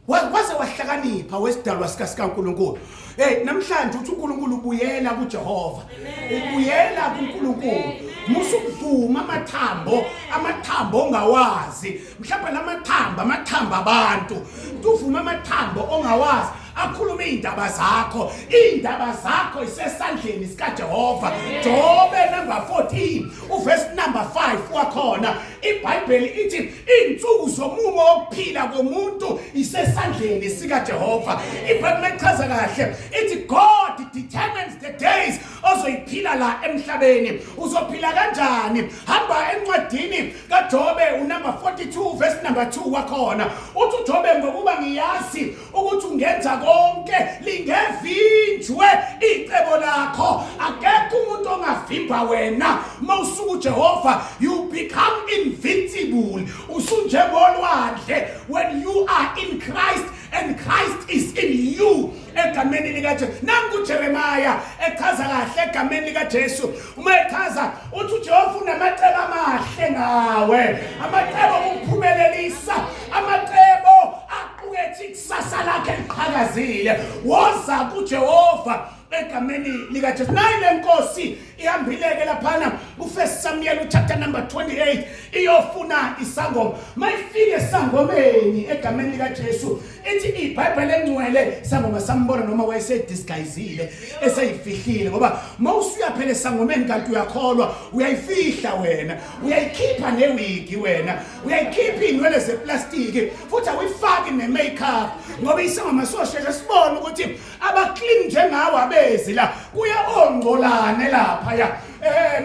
waze wahlakanipha wesidalwa sika sikaNkuluNkulu. Hey, namhlanje uthi uNkulunkulu ubuyela kuJehova, ubuyela kuNkulunkulu. Musukuvuma amathambo, amathambo ongawazi, mhlawumbe lamathambo, amathambo abantu, uvuma amathambo ongawazi akhuluma iy'ndaba zakho. Iy'ndaba zakho isesandleni sikaJehova. Jobe number 14 uvesi number 5 wakhona, iBhayibheli ithi iy'nsuku zomumo wokuphila komuntu isesandleni sikaJehova. IBhayibheli mayichaza kahle ithi God determines the days ozoyiphila la emhlabeni. Uzophila kanjani? Hamba encwadini kaJobe unumber 42 verse number 2 wakhona, uthi uJobe, ngokuba ngiyazi ukuthi ungenza konke, lingevinjwe icebo lakho. Akekho umuntu ongavimba wena mawusuka uJehova. You become invincible, usunjengolwandle when you are in Christ and Christ is in you, egameni likaJesu. Nangu Jeremiah echaza kahle egameni likaJesu. Uma echaza uthi uJehova unamacebo amahle ngawe, amacebo okuphumelelisa, amacebo aqukethe ikusasa lakhe liqhakazile. Woza kuJehova egameni likaJesu. Nayi le nkosi ihambile-ke laphana ku-First Samuel chapter number 28, iyofuna isangoma. Mayifike esangomeni, egameni likaJesu, ithi iBhayibheli engcwele sangoma sambona noma wayesedisguisile, eseyifihlile, ngoba mawusuya phela esangomeni kanti uyakholwa, uyayifihla wena, uyayikhipha newigi wena, uyayikhipha iy'nwele zeplastiki, futhi awuyifaki ne-makeup, ngoba isangoma sosheshe sibone ukuthi abaclean njengawe abezi la, kuya ongcolane lapha. Ya,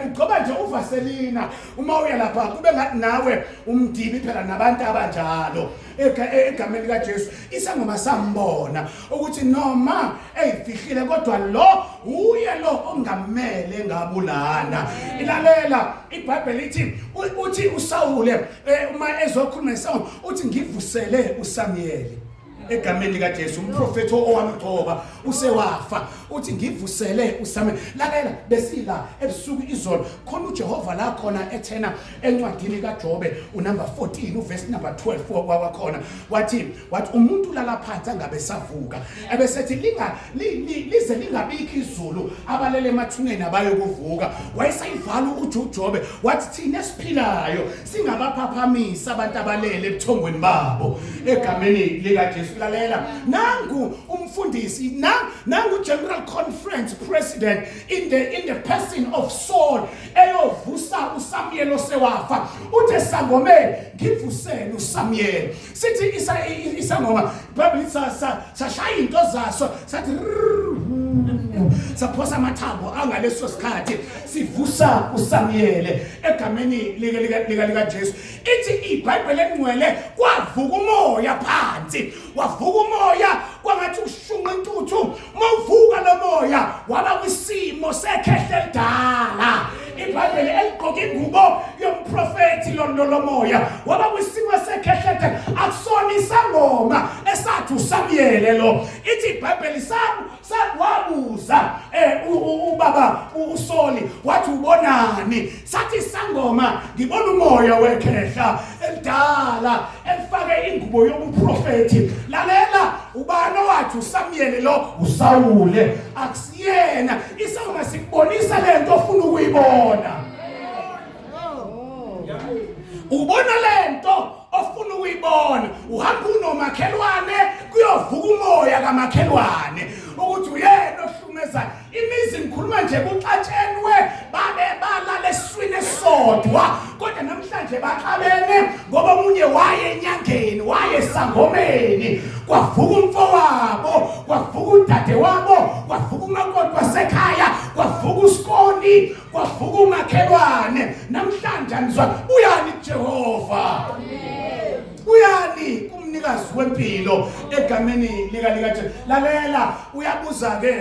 ugcoba nje uvaselina uma uya lapha, kube ngathi nawe umdibi phela nabantu abanjalo, egameni likaJesu. Isangoma sambona ukuthi noma eyifihlile, kodwa lo uye lo ongamele ngabulana. Ilalela iBhayibheli ithi, uthi uSawule, uma ezokhuluma nesangoma, uthi ngivusele uSamuel, egameni likaJesu, umprofethi owamgcoba usewafa. Uthi ngivusele uSamuel. Lalela, besila ebusuku izolo khona uJehova la khona ethena encwadini kaJobe unumber 14 uverse number 12 wakhona, wathi umuntu ulala phansi angabe savuka, ebesethi linga lize lingabikho izulu, abalele emathuneni abayokuvuka. Wayesayivala uthi uJobe, wathi thina esiphilayo singabaphaphamisa abantu abalele ebuthongweni babo, egameni likaJesu. Lalela, nangu umfundisi, nangu general conference president in the person of Saul eyovusa uSamuel osewafa. Uthe sangomeni, ngivusele uSamuel. Sithi isangoma, iBhayibheli, sashaya into zaso, sathi saphosa amathambo angaleso sikhathi, sivusa uSamuel egameni lika Jesu. Ithi iBhayibheli engcwele kwavuka umoya phansi, wavuka umoya kwangathi ushunqa intuthu. Mawuvuka lo moya waba kwisimo sekhehle elidala. iBhayibheli eligqoka ingubo yomprofethi lomoya waba kwisimo sekhehlethe akusona isangoma esathi uSamuyele lo ithi iBhayibheli wabuza ubaba uSoli wathi ubonani sathi isangoma ngibona umoya wekhehla elidala elifake ingubo yobuprofethi lalela ubani owathi uSamuyele lo uSawule akusiyena isangoma sikubonisa lento ofuna ukuyibona ubona lento ofuna ukuyibona uhamba unomakhelwane kuyovuka umoya kamakhelwane ukuthi uyena ohlumezayo imizi ngikhuluma nje kuxatshenwe babe balala esiswini esisodwa kodwa namhlanje baxabene ngoba omunye waye enyangeni waye esangomeni kwavuka umfowabo kwavuka udade wabo kwavuka umakoti wasekhaya kwavuka usikoni kwavuka umakhelwane namhlanje anizwa buyani kuJehova buyani kumnikazi wempilo egameni lika likaJesu lalela uyabuza ke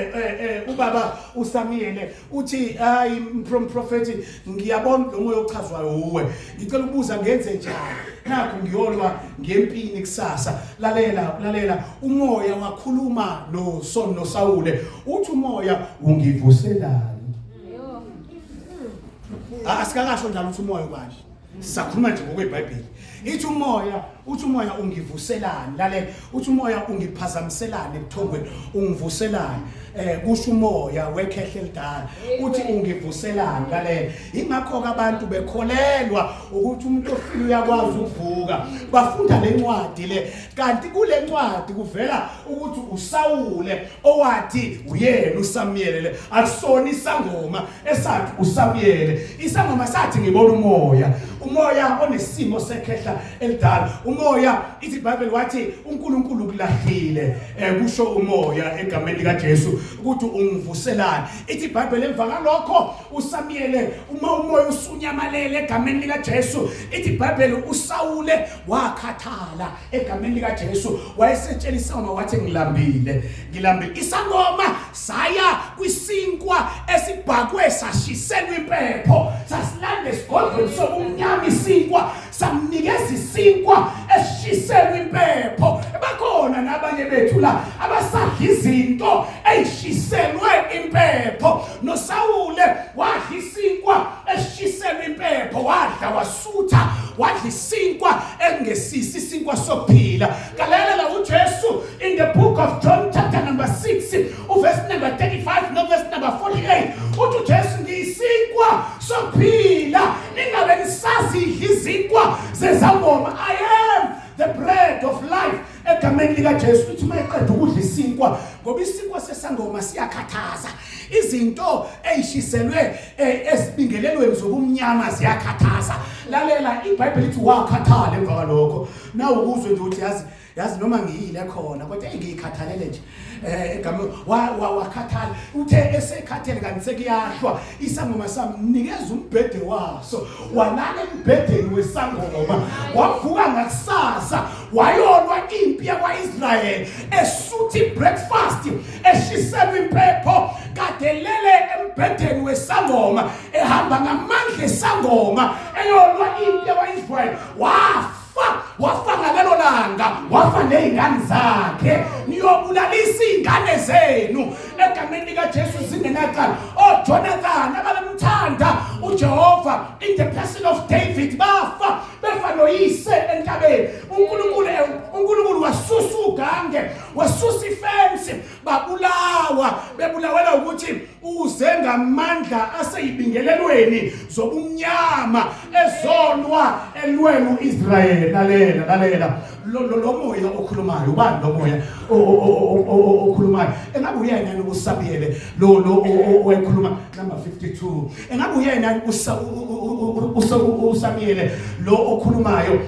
ubaba uSamuyele uthi hayi mprofeti ngiyabona lo moya ochazwayo uwe ngicela ukubuza ngenze njani nakho ngiyolwa ngempini kusasa lalela lalela umoya wakhuluma no noSawule uthi umoya ungivuselani asikakasho njalo uthi umoya ubani sisakhuluma nje ngokweBhayibheli ithi umoya uthi umoya ungivuselani lalela uthi umoya ungiphazamiselani ebuthongweni ungivuselani kusho umoya wekhehle elidala uthi ungivuselani lalela ingakho ke abantu bekholelwa ukuthi umuntu ofile uyakwazi ukuvuka bafunda lencwadi le kanti kule ncwadi kuvela ukuthi uSawule owathi uyena uSamuyele le akusona isangoma esathi uSamuyele isangoma sathi ngibona umoya umoya onesimo sekhehla elidala umoya ithi iBhayibheli wathi uNkulunkulu ukulahlile kusho umoya egameni likaJesu ukuthi ungivuselani ithi iBhayibheli emva kalokho uSamuyele uma umoya usunyamalele egameni likaJesu ithi iBhayibheli uSawule wakhathala egameni likaJesu wayesetshela isangoma wathi ngilambile ngilambile isangoma saya kwisinkwa esibhakwe sashiselwa impepho sasilanda esigodlweni sobumnyama isinkwa samnikeza isinkwa esishiselwa impepho bakhona nabanye bethu la abasadla izinto eyishiselwe impepho noSawule wadla isinkwa esishiselwa impepho wadla wasutha wadla isinkwa engesisi isinkwa sokuphila kalalela uJesu in the book of John chapter number 6 uverse number 35 no verse number 48 uthi uJesu ngiyisinkwa sokuphila ningabe nisazidla izinkwa zezangoma I am the bread of life egameni likaJesu uthi mayeqeda ukudla isinkwa ngoba isinkwa sesangoma siyakhathaza izinto eyishiselwe ezibingelelweni zobumnyama ziyakhathaza lalela iBhayibheli lithi wakhathala emva kwalokho nawu ukuzwe nje ukuthi yazi yazi noma ngiyile khona kodwa engiyikhathalele nje egama wakhathala uthe esekhathele kanti sekuyahlwa isangoma samnikeza umbhede waso walala embhedeni wesangoma wavuka ngakusasa wayolwa impi yakwaIsrael esuthi breakfast eshiselwa impepho kadelele embhedeni wesangoma ehamba ngamandla esangoma eyolwa impi yakwaIsrael wafa wafa ngalelo langa wafa nezingane zakhe niyobulalisa izingane zenu egameni likaJesu zingenacala oJonathan ababemthanda uJehova in the person of David bafa befa noyise entabeni uNkulunkulu uNkulunkulu wasusa ugange wasusa ifence babulawa bebulawela ukuthi uze ngamandla aseyibingelelweni zobumnyama ezolwa elwela uIsrael lalela lalela lo moya okhulumayo ubani lo moya okhulumayo engabe uyena yini uSamuyele lo owayekhuluma number 52 engabe uyena uSamuyele lo okhulumayo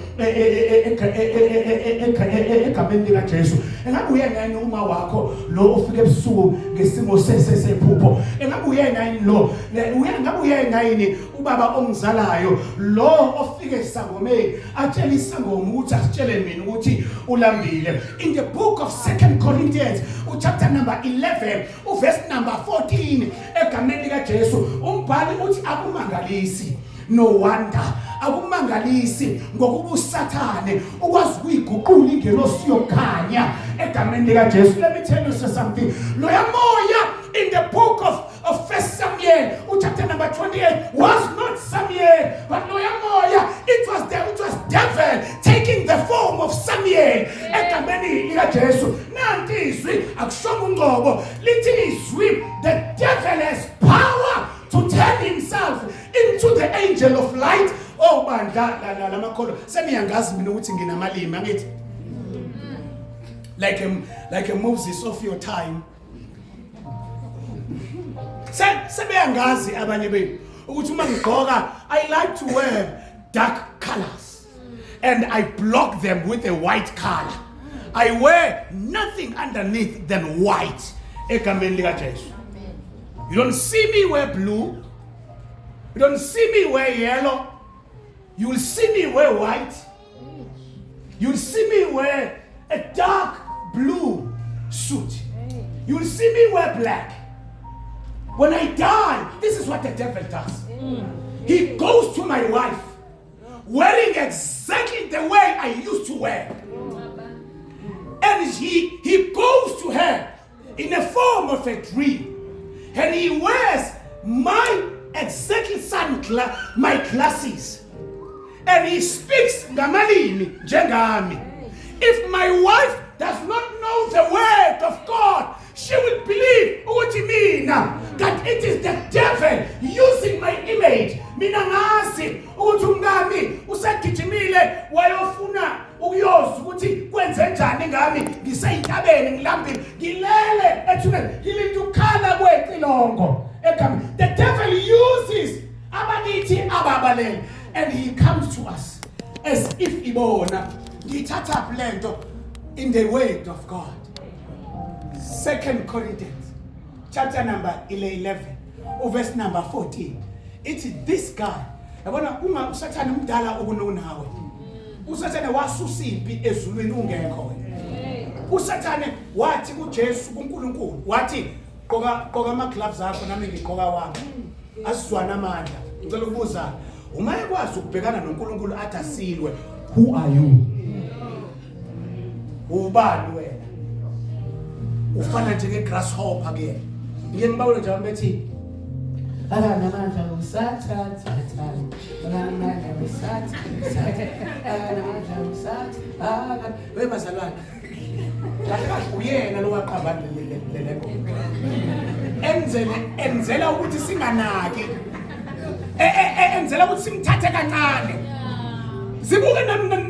egameni likaJesu engabe uyena yini uma wakho lo ofike ebusuku ngesimo sesesephupho? Engabe uyena yini lo? Ngabe uyena yini ubaba ongizalayo lo ofike esangomeni atshele isangoma ukuthi asitshele mina ukuthi ulambile? In the book of 2 Corinthians, chapter number 11, uverse number 14, egameni lika Jesu, umbhali uthi akumangalisi. No wonder, akumangalisi, ngokuba uSathane ukwazi ukuyiguqula ingelosi yokukhanya egameni lika Jesu. Let me tell you something. Loya moya in the book of First Samuel, chapter number 28, was not Samuel, but loya moya, it was devil taking the form of Samuel egameni lika Jesu. Nanti izwi, akushongo ungcobo, lithi izwi, the devil has power to turn himself into the angel of light. Oh bandla la lamakholwa, seniyangazi mina ukuthi nginamalimi, angithi? Like a Moses of your time. Sebeyangazi abanye benu ukuthi uma ngigqoka, I like to wear dark colors and I block them with a white color. I wear nothing underneath than white egameni lika Jesu. You don't see me wear blue, you don't see me wear yellow. You will see me wear white. You will see me wear a dark blue suit. You will see me wear black. When I die, this is what the devil does. He goes to my wife wearing exactly the way I used to wear. And he goes to her in the form of a dream. And he wears my exactly my glasses. And he speaks ngamalimi njengami. If my wife does not know the word of God, she will believe ukuthi mina, that it is the devil using my image. Mina ngazi ukuthi umkami usegijimile wayofuna ukuyozwa ukuthi kwenze njani ngami, ngiseyintabeni, ngilambile, ngilele ethuneni, ngilinde ukukhala kwecilongo egameni. The devil uses abakithi ababalele and he comes to us as if ibona. Ngiyithatha lento in the word of God. Second Corinthians chapter number 11, verse number 14, ithi this guy, yabona, uma uSathane umdala ukunonawe, uSathane wasusa impi ezulwini ungekho wena. USathane wathi kuJesu, kuNkulunkulu, wathi, "Gqoka, gqoka ama gloves akho, nami ngigqoka wami, asizwana amandla." Ngicela ukubuza, uma ekwazi ukubhekana noNkulunkulu athi asilwe, who are you? Ubani wena? Ufana njenge grasshopper kuyena. Ngike ngibawule nje abantu bethi akanamandla uSathane, akanamandla uSathane, akanamandla uSathane. We bazalwane, kahle kahle uyena lo waqamba le ngoma, enzele enzela ukuthi singanaki, enzela ukuthi simthathe kancane. Zibuke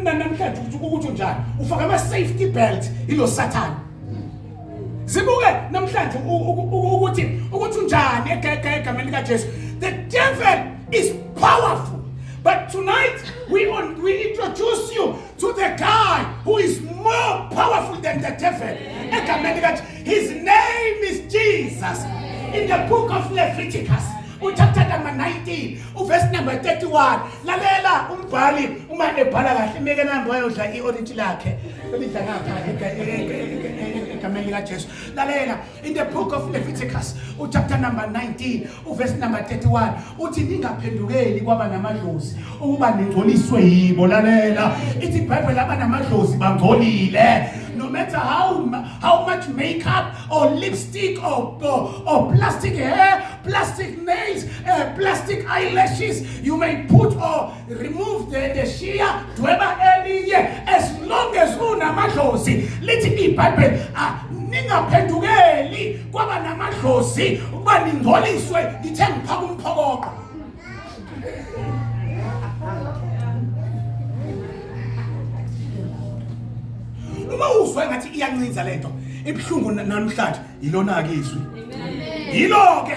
namhlanje ukuthi unjani, ufaka ama safety belt ilo Sathane. Zibuke namhlanje ukuthi unjani egameni lika Jesu. The devil is powerful, but tonight we introduce you to the guy who is more powerful than the devil egameni lika. His name is Jesus. In the book of Leviticus, uchapter number 19, uverse number 31, lalela umbhali uma ebhala kahle. Imeke nambo ayodla i-orange lakhe elidla ngapha egameni likaJesu. Lalela, in the book of Leviticus, uchapter number 19, uverse number 31, uthi ningaphendukeli kwaba namadlozi ukuba ningcoliswe yibo. Lalela, ithi iBhayibheli abanamadlozi bangcolile. No matter how much makeup or lipstick or plastic hair, plastic nails, plastic eyelashes you may put or remove the shear, dweba elinye, as long as unamadlozi, lithi iBhayibheli, ah, ningaphendukeli kwaba namadlozi ukuba ningcoliswe. Ngithe ngiphaka umphokoqo. Uma uzwe ngathi iyancinza lento, ibhlungu namhlanje, yilona ke izwi, yilo ke.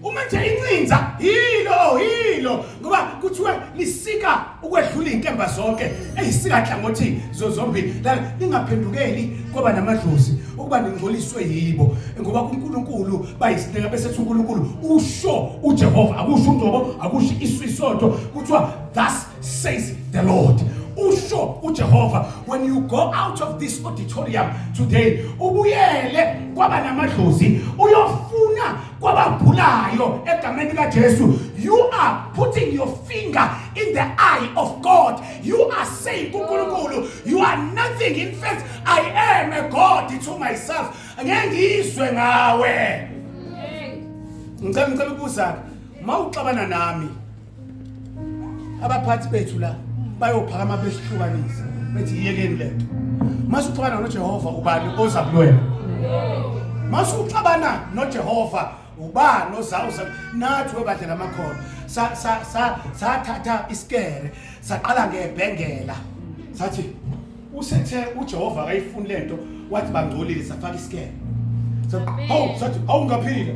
Uma nje incinza, yilo, yilo, ngoba kuthiwa lisika. Ukwedlula izinkemba zonke eyisika hlangothi zombili. La ningaphendukeli kwaba namadlozi ukuba ningcoliswe yibo ngoba kuNkulunkulu bayisineka bese ethi uNkulunkulu usho uJehova akusho ungcobo akusho isisonto kuthiwa thus says the Lord usho uJehova when you go out of this auditorium today ubuyele kwaba namadlozi uyofuna kwabagulayo egameni likaJesu you are putting your finger in the eye of God you are saying kuNkulunkulu you are nothing in fact I am a God to myself ngeke ngizwe ngawe ngicela ukubuza mawuxabana nami abaphathi bethu la bayophakama besihlukanise bethi yiyekeni lento mase uxabana noJehova ubani oza kulwena mase uxabana noJehova ubani oza uza nathi webandla lamakhono sa sa sa sathatha isikere saqala ngebhengela sathi usethe uJehova akayifuni lento wathi bangcolile safaka isikere hawu sathi awu ngaphila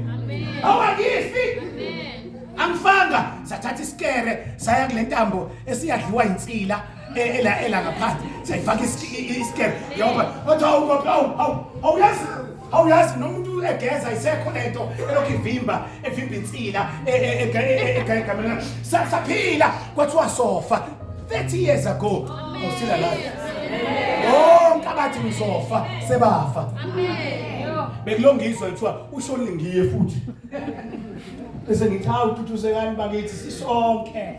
awu angifi angifanga sathatha isikere saya kule ntambo esiyadliwa insila e, ela ela ngaphansi sayifaka isikere yoba wathi awu awu awu awuyazi awuyazi nomuntu egeza isekho lento elokhu ivimba evimba insila egameni saphila kwathiwa sofa 30 years ago I'm still alive bonke abathi ngizofa sebafa bekulongizwa kuthiwa ushonile ngiye futhi bese ngithi hawu thuthuzekani bakithi sisonke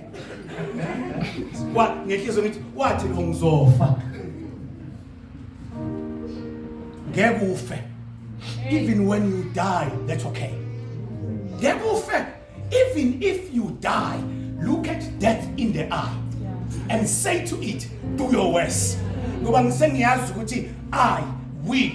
wa ngehliziyo ngithi wathi lo ngizofa ngeke ufe even when you die that's okay ngeke ufe even if you die look at death in the eye and say to it do your worst ngoba ngisengiyazi ukuthi i will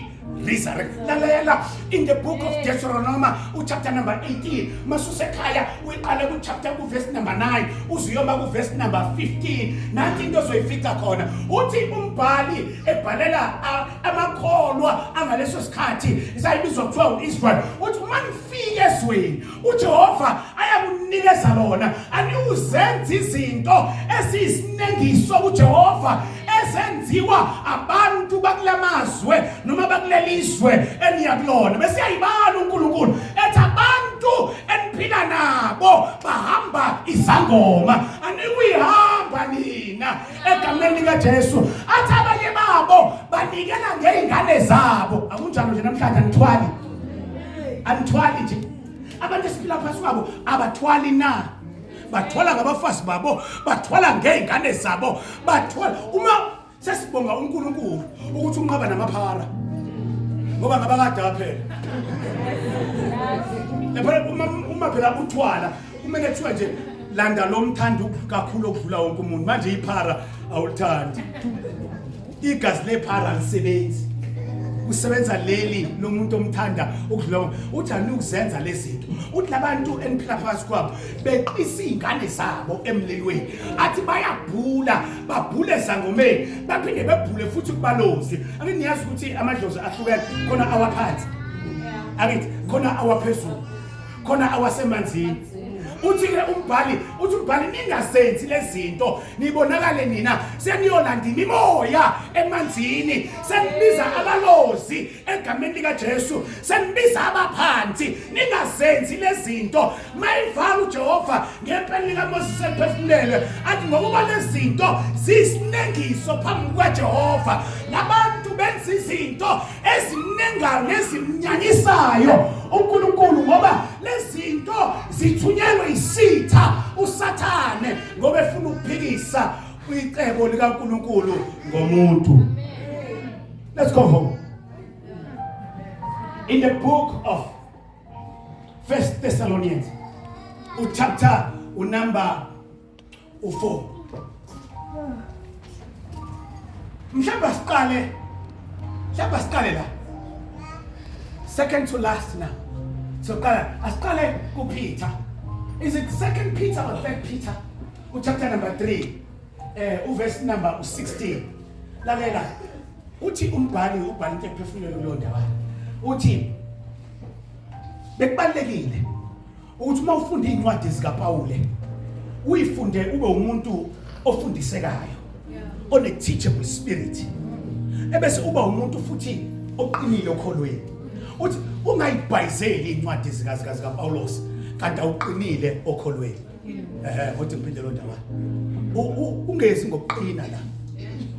resurrect lalela in the book of Deuteronomy uchapter number 18 masusekhaya uyiqale ku chapter ku verse number 9 uzuyoma ku verse number 15 nanti into ozoyifica khona uthi umbhali ebhalela amakholwa angaleso sikhathi isayibizwa kuthiwa uIsrael uthi uma nifike ezweni uJehova ayakunikeza lona aniuzenza izinto eziyisinengiso kuJehova ezenziwa abantu bakulamazwe noma bakulelizwe eniya kulona bese uyayibala uNkulunkulu ethi abantu eniphila nabo bahamba izangoma anikuyihamba nina egameni likaJesu athi abanye babo banikela ngezingane zabo akunjalo nje namhlanje anithwali anithwali nje abantu esiphila phasi kwabo abathwali na bathwala ngabafazi babo bathwala ngey'ngane zabo bathwala uma sesibonga uNkulunkulu ukuthi unqaba namaphara ngoba ngabakade aphela lapha uma uma phela uthwala kumele kuthiwa nje landa lo mthandi kakhulu okudlula wonke umuntu manje iphara awulithandi igazi lephara lisebenzi kusebenza leli lomuntu omthanda ukudlula uthi anikuzenza lezinto uthi labantu eniphila phakathi kwabo beqisa izingane zabo emlilweni athi bayabhula babhule zangomeni baphinde bebhule futhi kubalozi ake niyazi ukuthi amadlozi ahlukene khona awaphansi akithi khona awaphezulu khona awasemanzini uthi ke umbhali uthi umbhali ningazenzi lezinto nibonakale nina seniyolanda imimoya emanzini senibiza abalozi egameni likaJesu senibiza abaphansi ningazenzi lezinto mayivala uJehova ngempela likaMoses eliphefumulelwe athi ngokuba lezinto ziyisinengiso phambi kukaJehova labantu benza izinto ezinengayo nezimnyanyisayo uNkulunkulu ngoba lezinto zithunyelwe isitha uSathane ngoba efuna ukuphikisa icebo likaNkulunkulu ngomuntu Let's go home. In the book of First Thessalonians, chapter number 4. Mhlawumbe asiqale mhlawumbe asiqale la. Second to last now. So qala asiqale kuPeter. Is it second Peter or third Peter? Uchapter number 3. Uverse number 16. Lalela. Uthi umbhali ubhala into ephefumulelwe kuleyo ndawo. Uthi bekubalekile ukuthi uma ufunda incwadi zikaPawule uyifunde ube umuntu Ofundisekayo, one teachable spirit, ebese uba umuntu futhi oqinile okholweni. Uthi ungayibhayizeli incwadi zika zikaPaulos kanti awuqinile okholweni. Uthi ngiphinde lo ndaba, ungezi ngokuqina la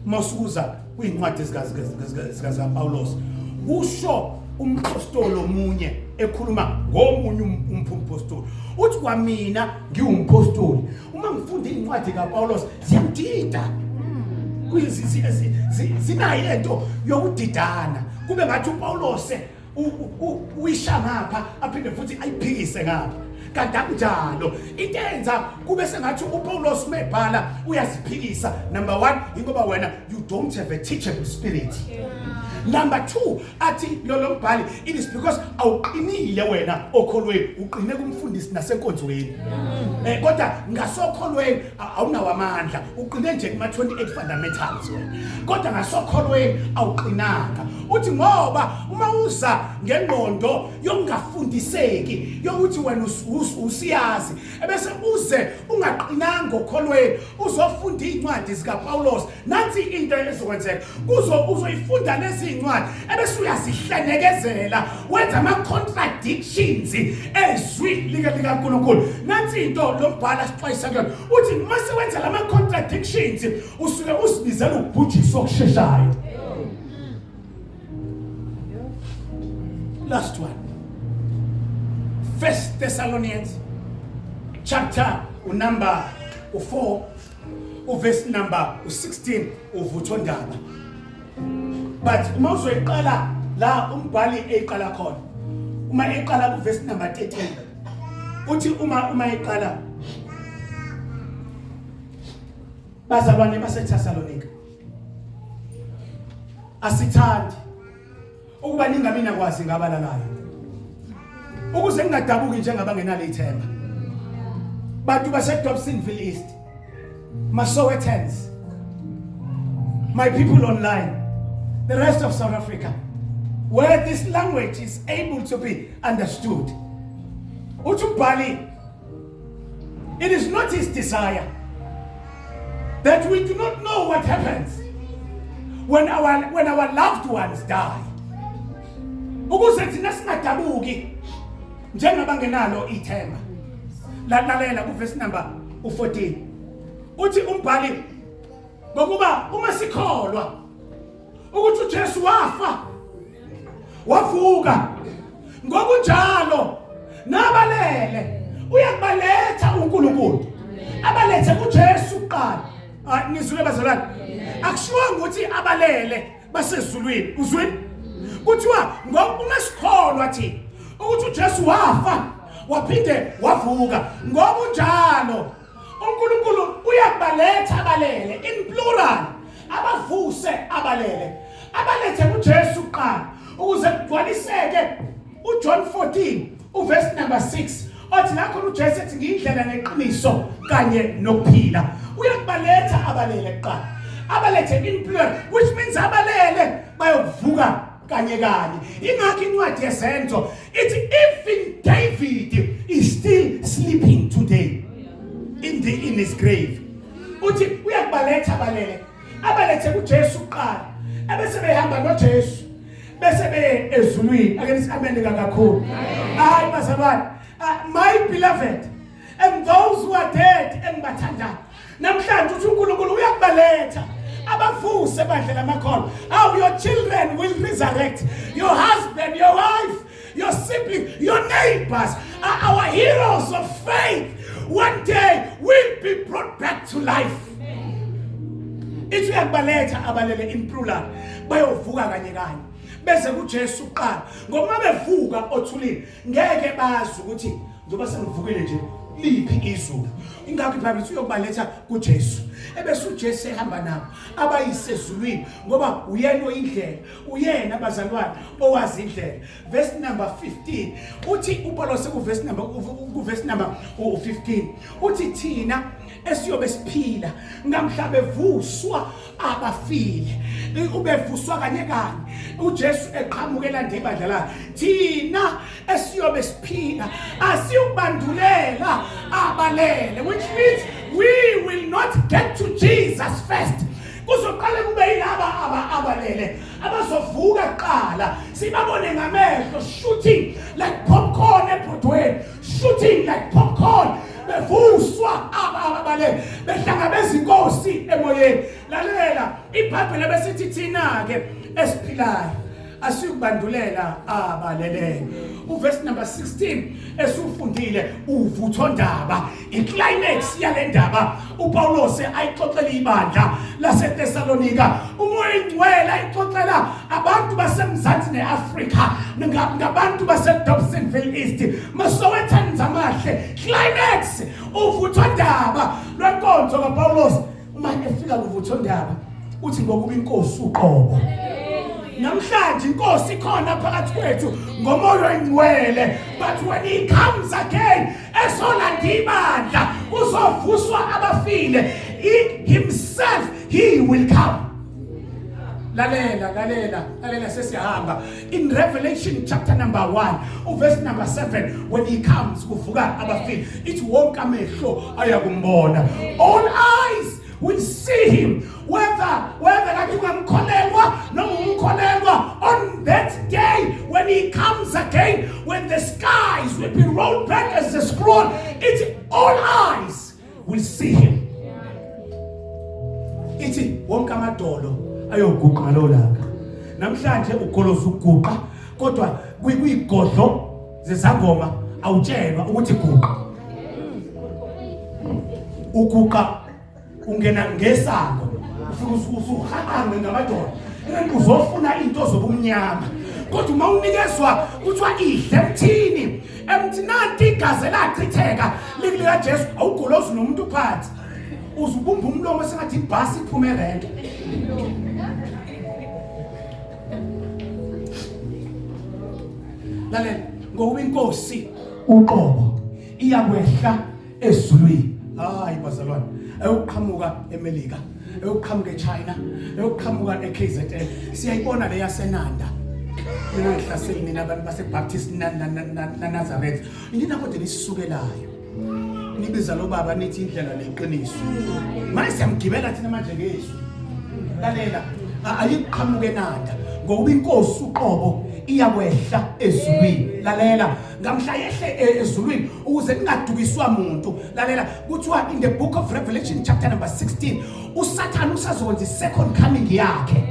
uma usukuza kwincwadi zika zikaPaulos. Kusho umpostoli omunye ekhuluma ngomunye umpostoli, uthi kwamina ngiwumpostoli, uma ngifunda incwadi kaPaulos ziyangidida. Zinayo lento yokudidana, kube ngathi uPaulos uyisha ngapha aphinde futhi ayiphikise ngapha, kanti akunjalo. Into enza kube sengathi uPaulos umebhala uyaziphikisa, number 1, ingoba wena you don't have a teachable spirit. Number 2, athi lo mbhali, it is because awuqinile wena okholweni, uqine kumfundisi nasenkonzweni, kodwa ngasokholweni awunawo amandla. Uqine nje kuma 28 fundamentals wena, kodwa ngasokholweni awuqinanga. Uthi ngoba uma uza ngengqondo yokungafundiseki, yokuthi wena usiyazi, ebese uze ungaqinanga okholweni uzofunda iy'ncwadi zikaPaulos, nansi into ezokwenzeka. Kuzo uzoyifunda lezi iy'ncwadi ebese uyazihlenekezela, wenza ama-contradictions ezwi likaNkulunkulu. Nansi into lo mbhalo asixwayisa kuyona, uthi mase wenza lama-contradictions usuke uzibizela ukubhujiswa okusheshayo. Last one, First Thessalonians chapter unumber u4, uverse number u16, uvuthondaba. But uma uzoyiqala la umbhali eyiqala khona, uma eqala kuverse number 13, uthi uma eqala, "Bazalwane baseThessalonika, asithandi ukuba ningabi nakwazi ngabalalayo, ukuze ningadabuki njengabangenalo ithemba." Bantu baseDobsonville East, Masowetans, my people online, the rest of South Africa where this language is able to be understood, uthi umbhali, it is not his desire that we do not know what happens when our loved ones die, ukuze thina singadabuki njengabangenalo ithemba. Lalela kuverse number u14, uthi umbhali, "Ngokuba uma sikholwa ukuthi uJesu wafa wavuka, ngokunjalo nabalele uyakubaletha uNkulunkulu, abalethe kuJesu kuqala." Ah, nizwile bazalwane? Akushiwanga ukuthi abalele basezulwini, uzwile? Kuthiwa ngoba uma sikholwa thina ukuthi uJesu wafa waphinde wavuka, ngokunjalo uNkulunkulu uyakubaletha abalele, in plural, abavuse abalele, abalethe kuJesu kuqala, ukuze kugcwaliseke uJohn 14 uverse number 6, othi la khona uJesu ethi, 'Ngiyindlela neqiniso kanye nokuphila.' Uyakubaletha abalele kuqala, abalethe in plural, which means abalele bayokuvuka kanye kanye. Ingakho incwadi yeZenzo ithi even David is still sleeping today in his grave. Uthi uyakubaletha abalele, abalethe kuJesu kuqala, ebese behamba noJesu bese beye ezulwini. Ake nithi amen kakhulu. Hayi bazalwane, my beloved and those who are dead engibathandayo namhlanje, uthi uNkulunkulu uyakubaletha abavuse bandla lamakholwa. How your children will resurrect, your husband, your wife, your sibling, your neighbors are our heroes of faith, one day will be brought back to life. Ithi uyakubaletha abalele in plural, bayovuka kanye kanye bese kuJesu kuqala, ngoba bevuka othulini ngeke bazi ukuthi njengoba sengivukile nje liphi izulu. Ingakho iBhayibheli lithi uyokubaletha kuJesu, ebese uJesu ehamba nabo abayisezulwini, ngoba uyena oyindlela, uyena abazalwane owazi indlela. Verse number 15, uthi uPaulos ku verse number 15, uthi thina esiyobe siphila ngamhla bevuswa abafile, ubevuswa kanye kanye uJesu eqhamukela nje ibandla lakhe, thina esiyobe siphila asiyukubandulela abalele, which means We will not get to Jesus first. Kuzoqale kube yilaba abalele abazovuka kuqala, sibabone ngamehlo, shooting like popcorn ebhodweni, shooting like popcorn, bevuswa abalele, behlangabeza inkosi emoyeni. Lalela iBhayibheli, besithi thina ke esiphilayo asikubandulela abalele. Uverse number 16 esufundile uvuthondaba, iclimax yale ndaba uPaulos ayixoxela ibandla laseThessalonika, uMoya Ingcwele ayixoxela abantu baseMzansi neAfrika, ngabantu baseDobsonville East, Masowetan zamahle. Climax, uvuthondaba lwenkonzo kaPaulos. Uma efika kuvuthondaba uthi, ngokuba inkosi uqobo, namhlanje inkosi ikhona phakathi kwethu ngoMoya Oyingcwele, but when he comes again esolanda ibandla, uzovuswa abafile. He himself, he will come. Lalela, lalela, lalela, sesiyahamba. In Revelation chapter number 1, uverse number 7, when he comes kuvuka abafile, ithi wonke amehlo ayakumbona. All eyes will see him, whether kade ungamkholelwa noma umkholelwa. On that day when he comes again, when the skies will be rolled back as a scroll, it's all eyes will see him. Ithi wonke amadolo ayoguqa ngalo langa. Namhlanje ugoloza uguqa, kodwa kuyigodlo zezangoma awutshelwa ukuthi guqa. Uguqa ungena ngesango, ufike usuhaqange ngamadolo, uzofuna into zobumnyama, kodwa uma unikezwa kuthiwa idle emthini, emthi nanti igazi elachitheka lika Jesu, awugolozi nomuntu phansi, uzubumba umlomo sengathi ibhasi iphume erenke. Lalela, ngokuba inkosi uqobo iyakwehla ezulwini. Hayi bazalwane, ayoqhamuka eMelika, ayoqhamuka eChina, ayoqhamuka eKZN. Siyayibona le yaseNanda. Mina ngihlaseli nina abantu baseBaptist na Nazareth, nina kodwa nisisukelayo, nibiza lo baba nithi indlela neqiniso. Manje siyamgibela thina manje ngezwi. Lalela, ayiqhamuke eNanda, ngokuba inkosi uqobo iyakwehla ezulwini. Lalela, ngamhla yehle ezulwini, ukuze kungadukiswa muntu. Lalela, kuthiwa in the book of Revelation chapter number 16, uSathane usazokwenza i-second coming yakhe,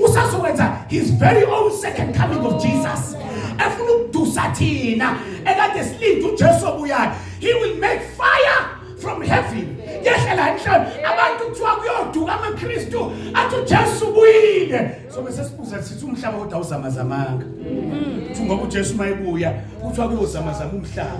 usazokwenza his very own second coming of Jesus, efuna ukudusa thina ekade silinde uJesu obuyayo. He will make fire from heaven yehlela emhlabeni. Abantu kuthiwa kuyoduka amaKristu athi uJesu ubuyile. So bese sibuza sithi umhlaba kodwa awuzamazamanga? Kuthi ngoba uJesu mayebuya kuthiwa kuyozamazama umhlaba.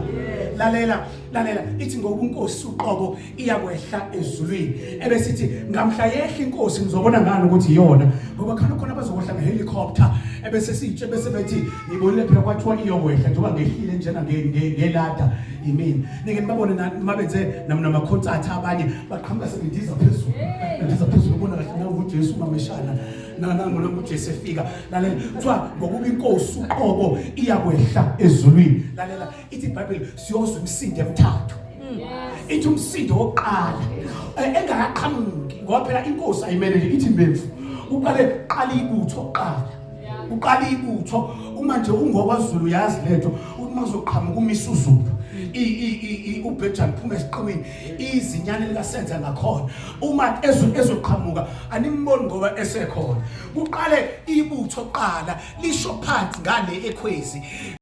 Lalela, lalela, ithi ngoba inkosi uqobo iyakwehla ezulwini. Ebesithi ngamhla yehla inkosi, ngizobona ngani ukuthi iyona? Ngoba khona khona bazokwehla ngehelicopter, ebese sitshe bese bethi ngibonile phela kwathiwa iyokwehla njengoba ngehlile njena ngelada yimina. Nike nibabone mabenze nama-concert, abanye baqhamuka sebendiza phezulu, bendiza phezulu, ubona kahle nangu uJesu mameshana nangu nangu uJesu efika. Lalela, kuthiwa ngokuba inkosi uqobo iyakwehla ezulwini. Lalela, ithi iBhayibheli siyozwa imisindo emithathu. Ithi umsindo wokuqala, engakaqhamuki, ngoba phela inkosi ayimele nje ithi mbefu, uqale qala ibutho kuqala, uqala ibutho. Uma nje ungokwaZulu uyazi lento, uma uzoqhamuka uMisuzulu, uBhejane phuma esiqwini, izinyane likasenza ngakhona, uma ezoqhamuka animboni ngoba esekhona. Kuqale ibutho kuqala lisho phansi ngale ekhwezi.